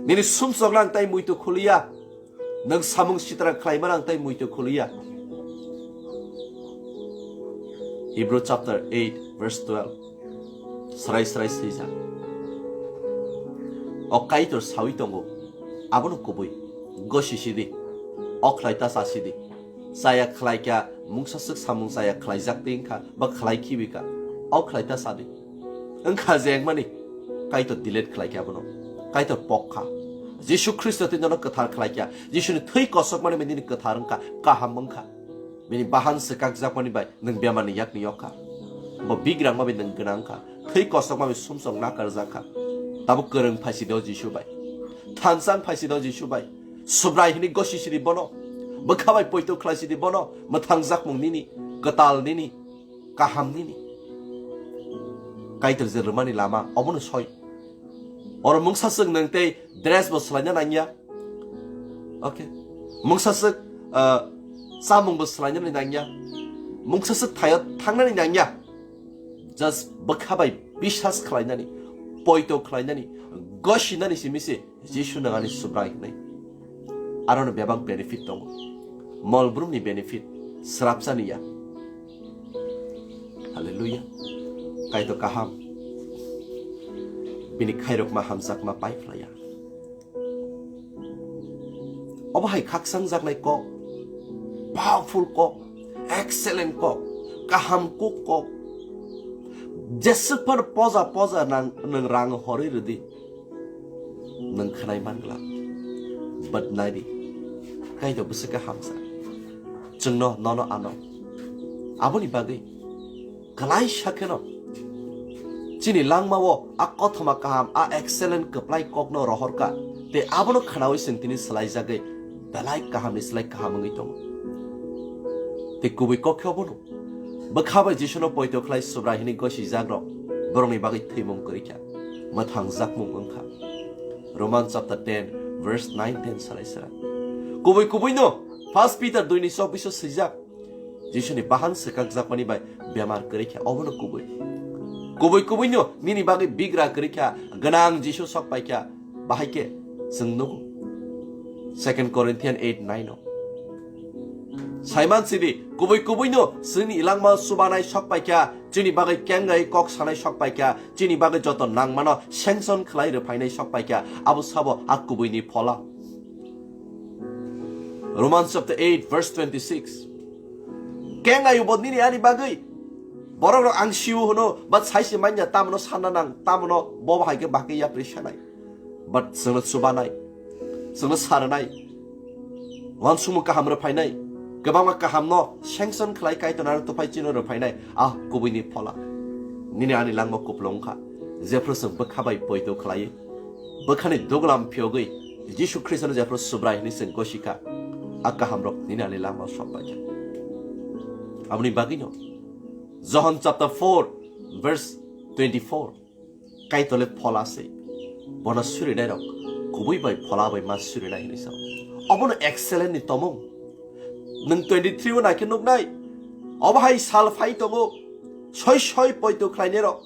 Nini sumsokno ang tai muitu khuliya. Nwng samung sitra khlaimano ang tai muitu khuliya. Hebrew chapter eight verse twelve. Srai srai swijak. O Kaitor sawi tongo, abono kubui. Gosi sidi. O khlai ta cha sidi. Chaya khlai kha, mungsa swk samung chaya khlaijak tei wngkha, ba khlai khibi kha. O khlai ta sadi. Wngkha je wngmani, Kaitor delete khlai kha abono. Kaitor pok kha. Jisu Khristo twi nono kwthar khlaikha. Jisuni thwi kosokmani bai nini kwthar wngkha, kaham wngkha. Bini bahan swkakjakmani bai nwng bemarni yakni yokha. Bo bigrangma bai nwng gwnang wngkha. Thwi kosokma bai sumsok nakarjakha. Tabuk kwrwng phaisidi o Jisu bai. Thansa wng phaisidi o Jisu bai. Subrai hwnwi gosisidi bono. Bwkha bai poito khlaisidi bono. Mwthangjakmung nini, kwtal nini, kaham nini. Kaitor je rwmani lama obono soi. Oro mungsa swk nwng tei dress bo swlaina nangya. Okay. Mungsa swk, ah, chamung bo swlainani nangya. Mungsa swk thaio thangnani nangya. Just bwkha bai bisas khlainani, poito khlainani, gosinani simi se Jisu nang ani Subrai hwnwi. Aroni bebak benefit tongo. Mol brumni benefit, srapsani ya. Hallelujah. Kaitor kaham. Bini khairokma hamjakma paiphlaiya. Obo hai khakchangjaknai kok, powerful kok, excellent kok, kaham kuk kok. Jeswk phano poja poja nang, nwng rang horwi rwdi. Nwng khwnai man glak. But naidi, Kaitor bwswk khe hamsa. Chwngno, nono, ano. Aboni bagwi kwlaisa kheno chini langmao a kothoma kaham, a excellent kwplai kokno rohorkha, tei abono khwnaui chwng tini swlaijagwi belai kahamni slai kaham wngwi tongo. Tei kubui kok khe obono, bwkha bai Jisuno poito khlai Subrai hwnwi gosijakrok borokni bagwi thwimung kwrwi kha, mwthangjakmung wng kha. Roman chapter ten, verse nine ten salai sera. Kubui kubuino First Peter dui ni chobbish o swijak, Jisuni bahan swkakjakmani bai bemar kwrwi kha, obono kubui. Kubui kubuino nini bagwi bigra kwrwi kha, gwnang Jisu sok pai kha, bahai khe chwng nugo. Second Corinthians eight nine o. Saiman sidi, kubui kubuino chini langma chubanai sok pai kha, chini bagwi kengai kok sanai sok pai kha, chini bagwi joto nangmano sanction khlai rwphainai sok pai kha, abo sabo a kubuini phola. Romans chapter eight, verse twenty-six. Kengai bo nini ani bagwi. Borok rok ang siu hwno, but saisi manya tamono sanna nang, tamono bo bahai khe bahai khe yapri sanai. But chwngno chubanai, chwngno saranai, uansukmung kaham rwphainai, kwbangma kahamno sanction khlai Kaitor nang tuphai chino rwphainai, ah, kubuini phola. Nini ani langma kupulung wngkha, jephru chwng bwkha bai poito khlai, bwkhani duglam phiyogwi Jisu Khristono jephru Subrai hwnwi chwng gosikha, a kahamrok nini ani langma sok pai kha. Aboni bagwino Johon chapter four, verse twenty-four. Kaitor le phola se. Bono surinairok kubui bai phola bai ma surinai hinwi sao. Obono excellent ni tomung. Nwng twenty-three o naikhe nuknai. Obo hai sal phai tongo. Soi soi poito khlainairok.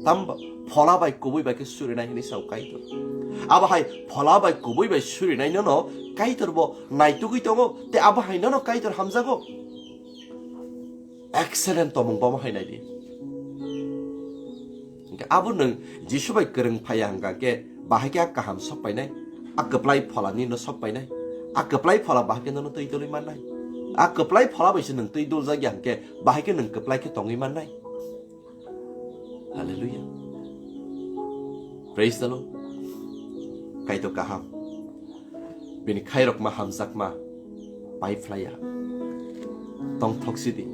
Tamba phola bai kubui bai khe surinai hinwi sao Kaitor. Abo hai phola bai kubui bai surinai nono Kaitor bo naitugwi tongo. Tei abo hai nono Kaitor hamjago. Excellent tomung bomo hai naidi. Hingke abo nwng Jisu bai kwrwng phaiya hingka khe bahai khe a kaham sok painai, a kwplai phola nino sok painai, a kwplai phola bahai khe nono twi dulwi mannai, a kwplai phola bai se nwng twi duljak ya hingke bahai khe nwng kwplai khe tongwi mannai. Hallelujah. Praise the Lord. Kaitor kaham. Bini khairokma hamjakma pai phlaiya. Tongthok sidi.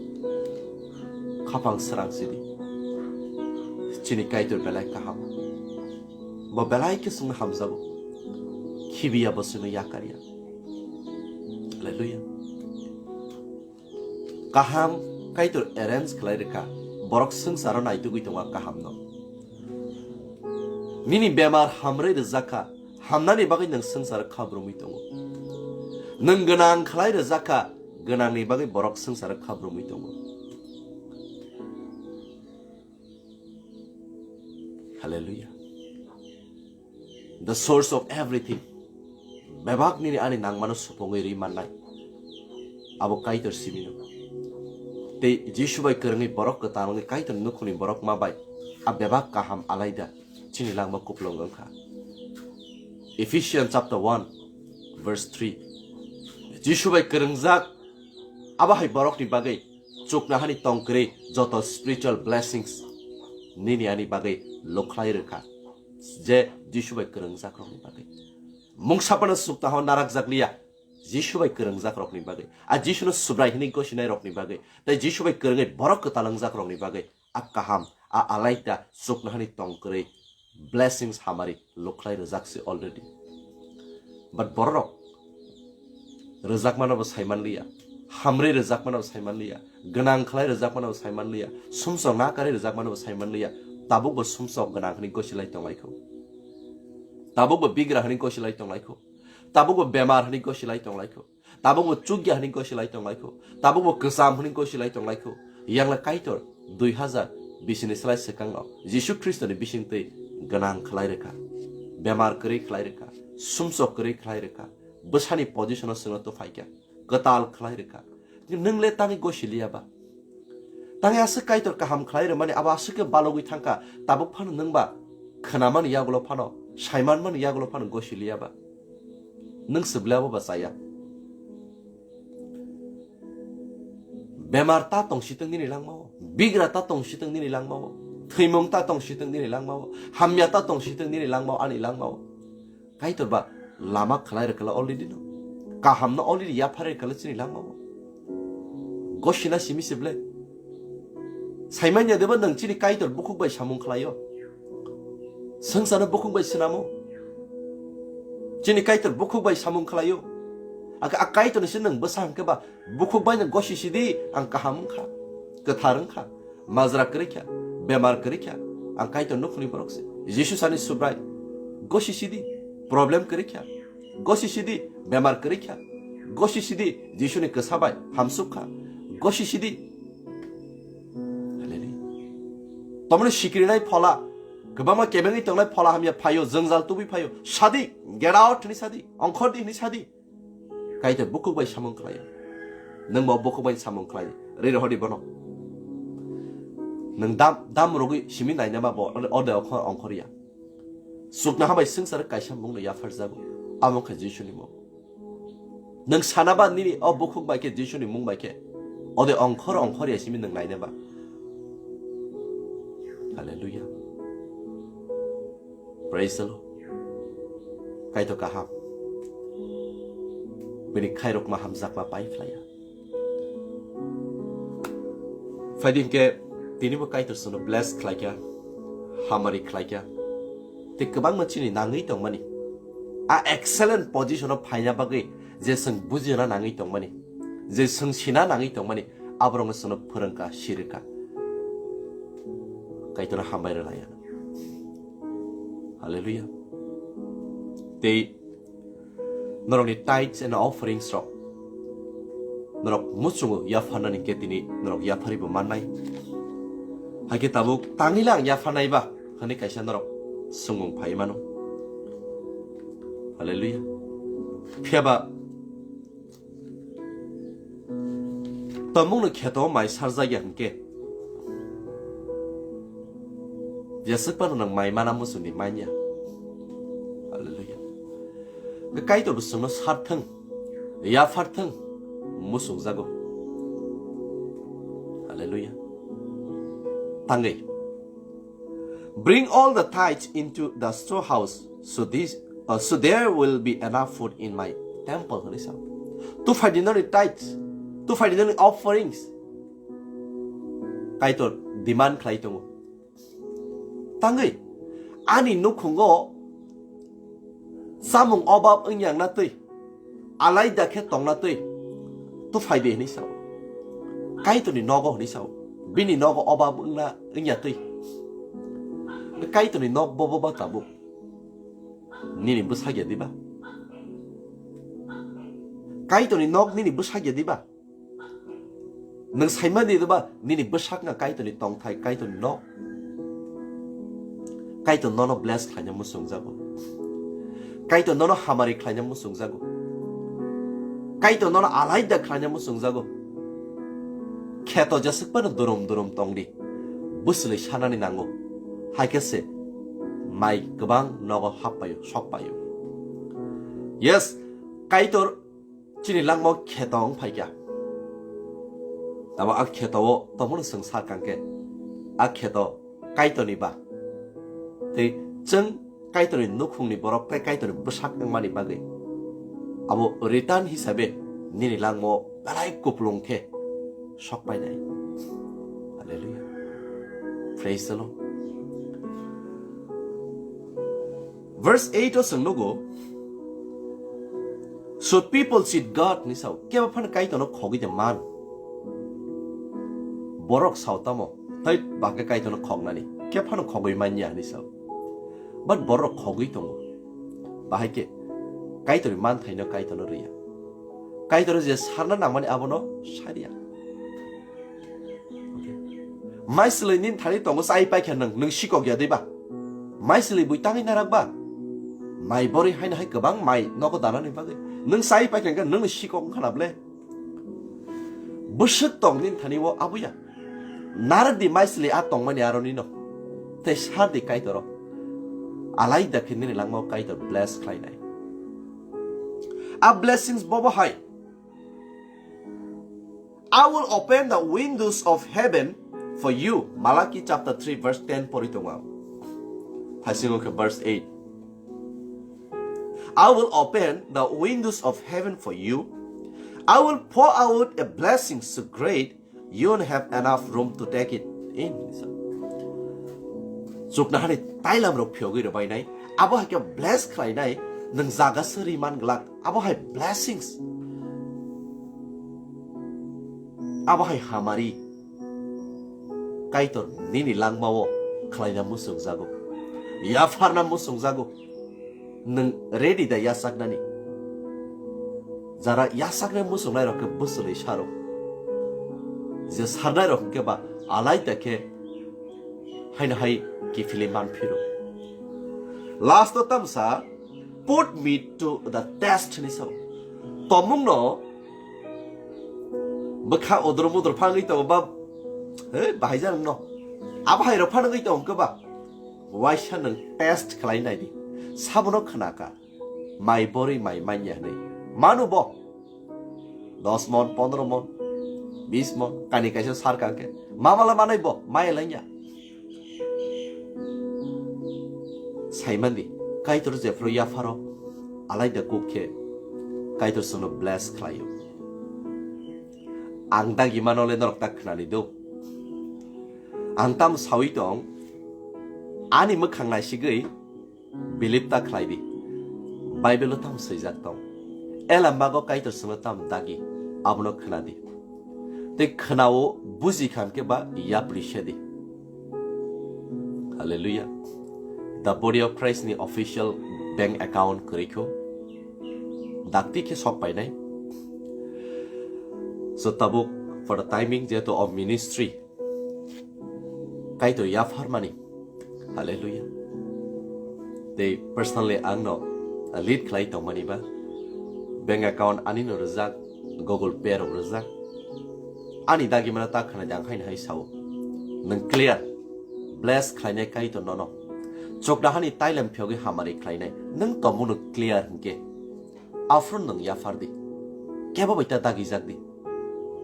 Khapang srang sidi. Chini Kaitor belai kaham. Bo belai khe chwngno hamjago. Khibiya bo chwngno yakarya. Hallelujah. Kaham Kaitor arrange khlai rwkha, borok swngcharo naitugwi tongo a kahamno. Nini bemar hamrwi rwjakha, hamnani bagwi nwng swngcharo khabrumwi tongo. Nwng gwnang khlai rwjakha, gwnangni bagwi borok swngcharo khabrumwi tongo. Hallelujah. The source of everything. Bebak nini ani nangmano supungwi rwi mannai. Abo Kaitor simi no. Tei Jisu bai kwrwngwi borok kwtal wngwi Kaitor nukhungni borok ma bai a bebak kaham alaida chini langma kupulung wngkha. Ephesians chapter one, verse three. Jisu bai kwrwngjak abo hai borokni bagwi chuknohani tongkwrwi joto spiritual blessings nini ani bagwi lukhlai rwkha. je Jisu bai kwrwngjak rokni bagwi. Mungsa phano suknaho narakjak liya Jisu bai kwrwngjak rokni bagwi, a Jisuno Subrai hwnwi gosinai rokni bagwi, tei Jisu bai kwrwngwi borok kwtal wngjak rokni bagwi. A kaham, a alaida suknahani tong kwrwi blessings hamari lukhlai rwjak se already. But bororok rwjakmano bo saimanliya, hamri rwjakmano bo saimanliya, gwnang khlai rwjakmano bo saimanliya, sumsok nakarwi rwjakmano bo saimanliya, tabukbo sumsok gwnang hwnwi gosilai tonglaikho. Tabukbo bigra hwnwi gosilai tonglaikho. Tabukbo bemar hwnwi gosilai tonglaikho. Tabukbo chukya hwnwi gosilai tonglaikho. Tabukbo kwcham hwnwi gosilai tonglaikho. Yangla Kaitor dui hazar bisini slai swkangno Jisu Khristoni bisingtwi gwnang khlai rwkha. Bemar kwrwi khlai rwkha. Sumsok kwrwi khlai rwkha. Bwsani positiono chwngno tuphaikha. Kwtal khlai rwkha. Nwng le tangwi gosiliya ba? Tangwi aswk Kaitor kaham khlai rwmani abo aswk khe balogwi thangkha, tabuk phano nwng ba khwnamani yagulo phano, saimanmani yagulo phano gosiliya ba? Nwng swbli abo ba chaya. Bemar ta tong sitwng nini langmao, bigra ta tong sitwng nini langmao, thwimung ta tong sitwng nini langmao, hamya ta tong sitwng nini langmao, ani langmao. Kaitor ba lama khlai rwkhala already no. Kaham no already yaphar rwkhala chini langmao. Gosina simi sible. Saimanya deba nang chini Kaitor bukhuk bai samung khlaio. Sangsano bukhuk bai sinamo. Chini Kaitor bukhuk bai samung khlaio. Aka a Kaitor ni sinang bwsa hangke ba bukhuk bai nang gosi sidi ang kaham wngkha. Kwthar wngkha. Majra kwrwikha, bemar kwrwikha, ang Kaitor nukhungni borok se. Jisu sani Subrai, gosi sidi, problem kwrwikha, gosi sidi, bemar kwrwikha, gosi sidi, Jisuni kwsa bai hamsukha, gosi sidi. Hallelujah. Tomoni sikrinai phola, kwbangma kebengwi tongnai phola hamya phaio, jwngjal tubui phaio, sadi, get out hwnwi sadi, ongkhordi hwnwi sadi. Kaitor bukhuk bai samung khlaio. Nwng bo bukhuk bai samung khlai. Ri rohordi bono. Nwng dam, dam rogwi simi nainama bo ode okhor ongkhorya. Suknaha bai swngchar kaisa mungno yapharjago. Amo khe Jisuni mung. Nwng sanaba nini o bukhuk bai khe Jisuni mung bai khe. Ode ongkhor ongkhorya simi nwng nainaba. Hallelujah. Praise the Lord. Kaitor kaham. Bini khairokma hamjakma pai phlaiya. Phaidi hwnkhe tinibo Kaitor chwngno bless khlaikha, hamari khlaikha. Tei kwbangma chini nangwi tongmani. A excellent position o phaina bagwi je chwng bujina nangwi tongmani, je chwng sina nangwi tongmani, aborokno chwngno phwrwngkha, sirikha. Kaitorno hambai rwlaiya. Hallelujah. Tei norokni tithes and offerings rok norok muchungo yapharnani khe tini norok yapharibo mannai. Hakhe tabuk tangwi lang yapharnai ba hwnwi kaisa norok swngmung phai mano. Hallelujah. Phiya ba Tongmungno kheto mai sarjakya hwnkhe, jeswk phano nwng mai mana muchungdi manya. Hallelujah. Kaitor bo chwngno sarthwng, yapharthwng, muchungjago. Hallelujah. Tangwi. Bring all the tithes into the storehouse, so this, uh, so there will be enough food in my temple, hwnwi sa. Tuphaidi noni tithes, tuphaidi noni offerings. Kaitor demand khlai tongo. Tangwi, ani nukhungo chamung obab wngya wngna twi, alaida khe tongna twi, tuphai de hwnwi sao. Kaitorni nogo hwnwi sao. Bini nogo obab wngna wngya twi. Kaitorni nok bobo ba tabuk. Nini bwsakya diba? Kaitorni nok nini bwsakya diba? Nwng saimani diba nini bwsakna Kaitorni tongthai, Kaitorni nok? Kaitor nono bless khlaina muchungjago. Kaitor nono hamari khlaina muchungjago. Kaitor nono alaida khlaina muchungjago. Kheto jeswk phano durum durum tongdi. Bwswlwi sanani nango. Haikhe se mai kwbang nogo happaio, sokpaio. Yes, Kaitor chini langmao kheto wng phaikha. Tamo a kheto o tongmano chwng sa kangkhe, a kheto Kaitorni ba. Tei chwng Kaitorni nukhungni borok tei Kaitorni bwsak wngmani bagwi abo return hisabe nini langmao belai kupulung khe sok painai. Hallelujah. Praise the Lord. Verse eight o chwng nugo, "Should people cheat God?" hinwi sao. Kebo phano Kaitorno khogwi de man? Borok sao tamo, "Thai, ba khe Kaitorno khognani, khe phano khogwi manya," hinwi sao. But borok khogwi tongo. Bahai khe Kaitorni manthaino Kaitorno rwya. Kaitorno je sarna nangmani abono sariya. Maisili nini thani tongo, chai paikha nwng, nwng sikok ya diba? Maisili bui tangwi narak ba? Mai bori haino hai kwbang mai nogo danani bagwi. Nwng chai paikha hwnkhe nwngni sikok wngkha na ble? Bwswk tong nini thani o abuya? Narwk di maisili a tongmani aroni no. Tei sar di Kaitoro. Alai da khe nini langmao Kaitor bless khlainai. A blessings bobo hai. "I will open the windows of heaven for you." Malachi chapter three verse ten pori tongo. Haisingo khe verse eight. "I will open the windows of heaven for you. I will pour out a blessing so great you won't have enough room to take it in." Chuknahani tailam rok phiyogwi rwbainai. Abo hai khe bless khlainai, nwng jaga se ri man glak. Abo hai blessings. Abo hai hamari. Kaitor nini langmao khlaina muchungjago. Yapharna muchungjago. Nwng ready da yachaknani? Jara yachaknai muchungnai rok khe bwchwlwi saro. Je sarnai rok hwnkhe ba alai da khe haino hai kiphilwi manphiro. Last o tamsa, "Put me to the test," hinwi sao. Tomungno bwkha odor mudor phangwi tongo ba, he, bahai jan no. Abo hai rok phangwi tongo ba. Waisa nwng test khlai nai di. Sabono khna ka. Mai bori mai manya hinwi. Manu bo. Dos mon, pondro mon, bis mon, kani kaisa sar kangkhe. Mamala manai bo, mai lanya. Saimandi, Kaitor jephru yapharo, alai da kuk khe, Kaitor sono bless khlaio. Ang dagi mano le norok ta khnani do. Ang tam sawi tong, ani mwkhang naisigwi, believe ta khlai di. Bible o tam swijak tong. Ela mago Kaitor sono tam dagi, abono khna di. Tei khnao buji khan khe ba yapri se di. Hallelujah. The Body of Christ ni official bank account kwrwi kho. Dakti khe sok painai. So tabuk for the timing jehetu o ministry Kaitor yapharmani. Hallelujah. Tei personally ang no lead khlai tongmani ba. Bank account ani no rwjak, Google Pay rok rwjak. Ani dagi mana ta khna jang haino hai sao. Nwng clear. Bless khlainai Kaitor nono. Chokdahani tailem phiyogwi hamari khlainai. Nwng tongmung no clear hinkhe. Aphuru nwng yaphar di. Kebo bai ta dagijak di.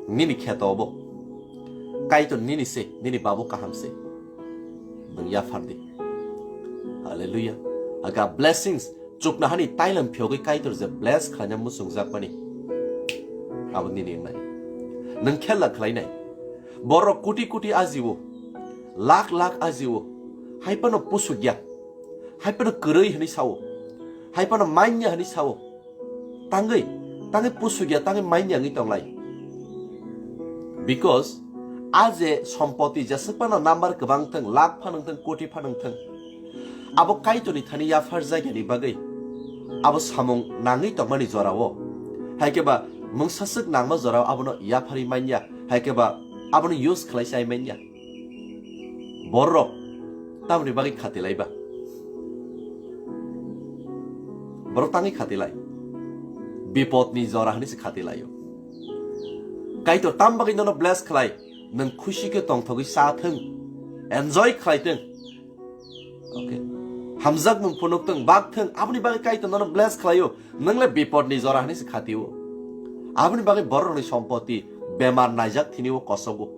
Nini kheto obo. Kaitor nini se, nini babu kaham se. Nwng yaphar di. Hallelujah. Aga blessings, chuknahani tailem phiyogwi Kaitor je bless khlaina muchungjak mani. Abo nini wngnai. Nwng khela khlainai. Borok koti koti ajiwo. Lakh lakh ajiwo. Hai phano pusukya. Hai phano kwrwi hwnwi sao. Hai phano manya hwnwi sao. Tangwi, tangwi pusukya, tangwi manya wngwi tonglai. Because a je sompoti jeswk phano number kwbang thwng, lakh phano wngthwng, koti phano wngthwng, abo Kaitorni thani yaphar jaigani bagwi abo samung nangwi tongmani jorao. Hai khe ba mungsa swk nangma jorao abono yapharwi manya, hai khe ba abono use khlai chai manya. Borok tamoni bagwi khatilai ba? Borok tangwi khatilai. Bipodni jora hwnwi se khatilaio. Kaitor tam bagwi nono bless khlai, nwng khusi khe tongthogwi cha thwng, enjoy khlai thwng. Okay. Hamjakmung phunuk thwng, bak thwng, aboni bagwi Kaitor nono bless khlaio. Nwng le bipodni jora hwnwi se khatio. Aboni bagwi bororokni sompoti bemar naijak thini o kosogo.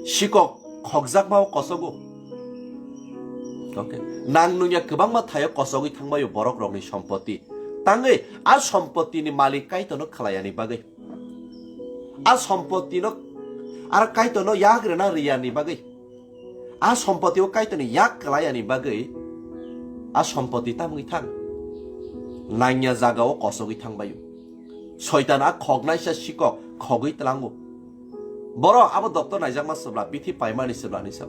Sikok khokjakma o kosogo. Okay. Nang nungya kwbangma thaio kosogwi thangbaio borok rokni sompoti. Tangwi a sompotini malik Kaitorno khlaiyani bagwi. A sompotino aro Kaitorno yak rwna riyani bagwi. A sompotio Kaitorni yak khlaiyani bagwi. A sompoti tamwi thang. Nangya jagao kosogwi thangbaio. Soitan a khoknaisa sikok khogwi tlango. Borok abo doctor naijakma swbla, bithi paimani swbla hinwi sao.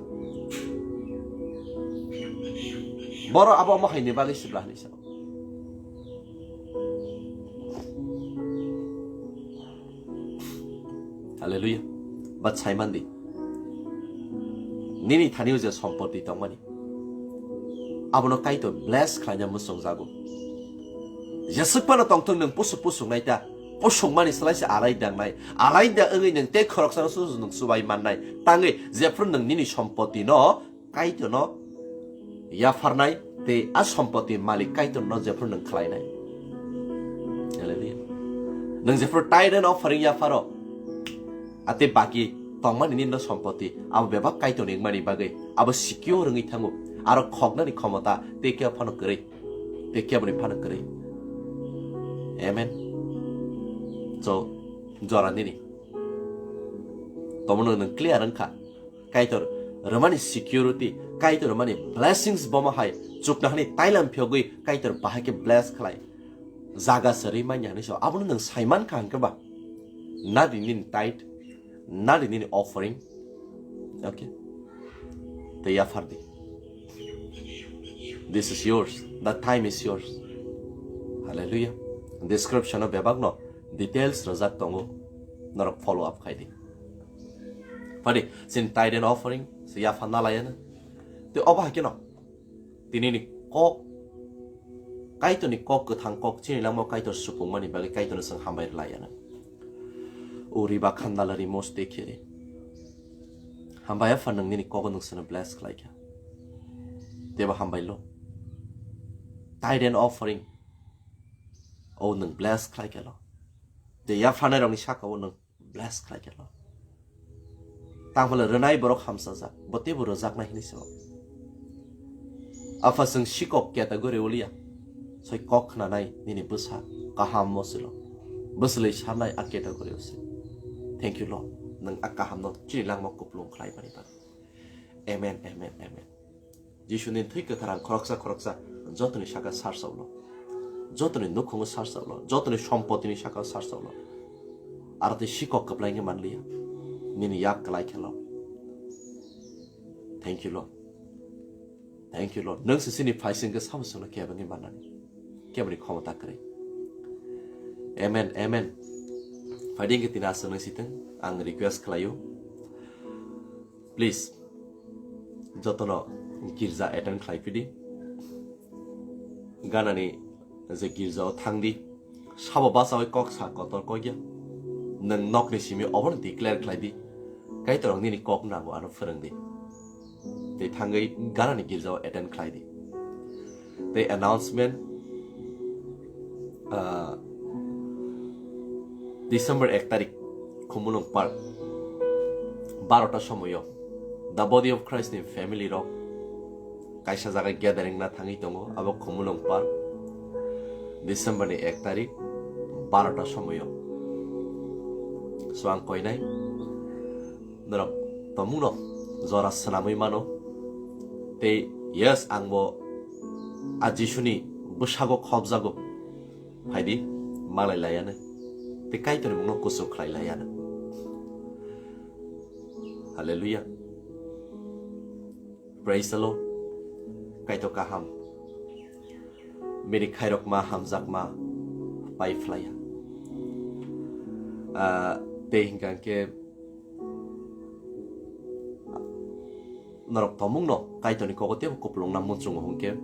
Borok abo omo haini bagwi swbla hinwi sao. Hallelujah. But saimandi. Nini thani je sompoti tongmani. Abono Kaitor bless khlaina muchungjago. Jeswk phano tongthok nwng pusu pusung naita, pusung mani slai se alai dangnai, alai da wngwi nwng tei khoroksano susu nwng chubai mannai, tangwi jephru nwng nini sompoti no Kaitor no yapharnai tei a sompoti malik Kaitor no jephru nwng khlainai. Hallelujah. Nwng jephru tithe and offering yapharo, ate baki tongmani nini no sompoti, abo bebak Kaitor ni wngmani bagwi, abo secure wngwi thango, aro khoknani khomota tei kebo phano kwrwi. Tei keboni phano kwrwi. Amen. So, jora nini. Tomono nwng clear wngkha. Kaitor rwmani security, Kaitor rwmani blessings bomo hai chukna hani tailam phiyogwi Kaitor bahai khe bless khlai. Jaga sari manya hinwi so. Abono nwng saiman kha hwnkhe ba. Nadi nini tithe, nadi nini offering. Okay. Tei yaphardi. This is yours. That time is yours. Hallelujah. Description o bebak no details rwjak tongo. Norok follow up khaidi. Phadi, sin tithe and offering, si yapha nalaya na. Tei obo hai khe no. Tini ni kok, Kaitor ni kok kwthang kok chini langma Kaitor supung mani bagwi Kaitor no swng hambai rwlaya na. Uri ba khandala ri moste khere. Hambai apha nwng nini kogo nwng seno bless khlai kha. Tebo hambai lo. Tithe and offering. O nwng bless khlai kha lo. Tei yaphanai rokni saka o nwng bless khlai kha lo. Tangphale rwnai borok hamsajak, bo tebo rwjaknai hinwi se. Apha chwng sikok category o liya. Soi kok khnanai nini bwsa kaham mo silo. Bwswlwi sanai a category o se. Thank you, Lord. Nwng a kaham no chini langma kuplung khlai mani bagwi. Amen, amen, amen. Jisuni thwi kwthar ang khoroksa khoroksa jotoni saka sarsaulo. Jotoni nukhungo sarsaulo. Jotoni sompotini saka sarsaulo. Aro tei sikok kwplai wngwi manliya. Nini yak kwlai khe lo. Thank you, Lord. Thank you, Lord. Nwng se chini phaising khe samsung no kebengwi mannani. Keboni khomota kwrwi. Amen, amen. Phaidi hwnkhe tini aswk nang sitwng, ang request khlaio. Please, jotono girja attend khlai phidi. Ganani je girja o thangdi, sabo bachawi kok sa kotor kok ya. Nwng nokni simi obono declare khlai di. Kaitor ang nini kok nango ano phwrwng di. Tei thangwi ganani girja o attend khlai di. Tei announcement, ah, December ek tarik, Khumulwng Park, barota somoyo, The Body of Christ ni family rok kaisa jaga gathering na thangwi tongo, abo Khumulwng Park, December ni ek tarik, barota somoyo. So ang koinai, norok tomungno jora swnamwi mano. Tei yes, angbo a Jisuni bwsago khopjago. Phaidi, malai layano. Tei Kaitorni mungno kuchuk khlai layano. Hallelujah. Praise the Lord. Kaitor kaham. Bini khairokma hamjakma pai phlaiya. Ah, tei hingka khe norok tomungno Kaitorni kogo tebo kupulungna muchungo hwnkhe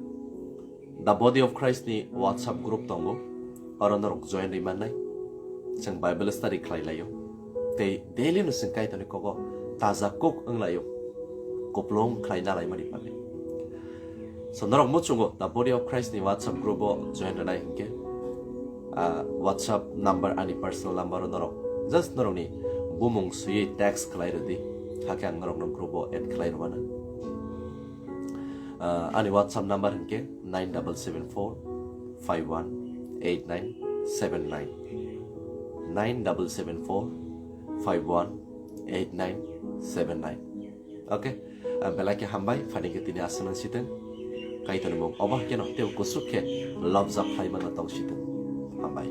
The Body of Christ ni WhatsApp group tongo, oro norok join rwi mannai. Chwng Bible study khlai laio. Tei daily no chwng Kaitorni kogo taja kuk wng laio. Kupulung khlai na laimani bagwi. So norok muchungo The Body of Christ ni WhatsApp group o join rwnai hwnkhe, ah, WhatsApp number ani personal number o norok just norokni bumung swiwi text khlai rwdi, hakhe ang norokno group o add khlai rwmano. Ah, ani WhatsApp number hwnkhe nine double seven four five one eight nine seven nine, nine double seven four five one eight nine seven nine. Okay, ah, belai khe hambai, phaini khe tini aswk nang sitwng. Kaitorni mung obo haikhe no tei kusuk khe lobjak khlai manna tong sitwng. Hambai.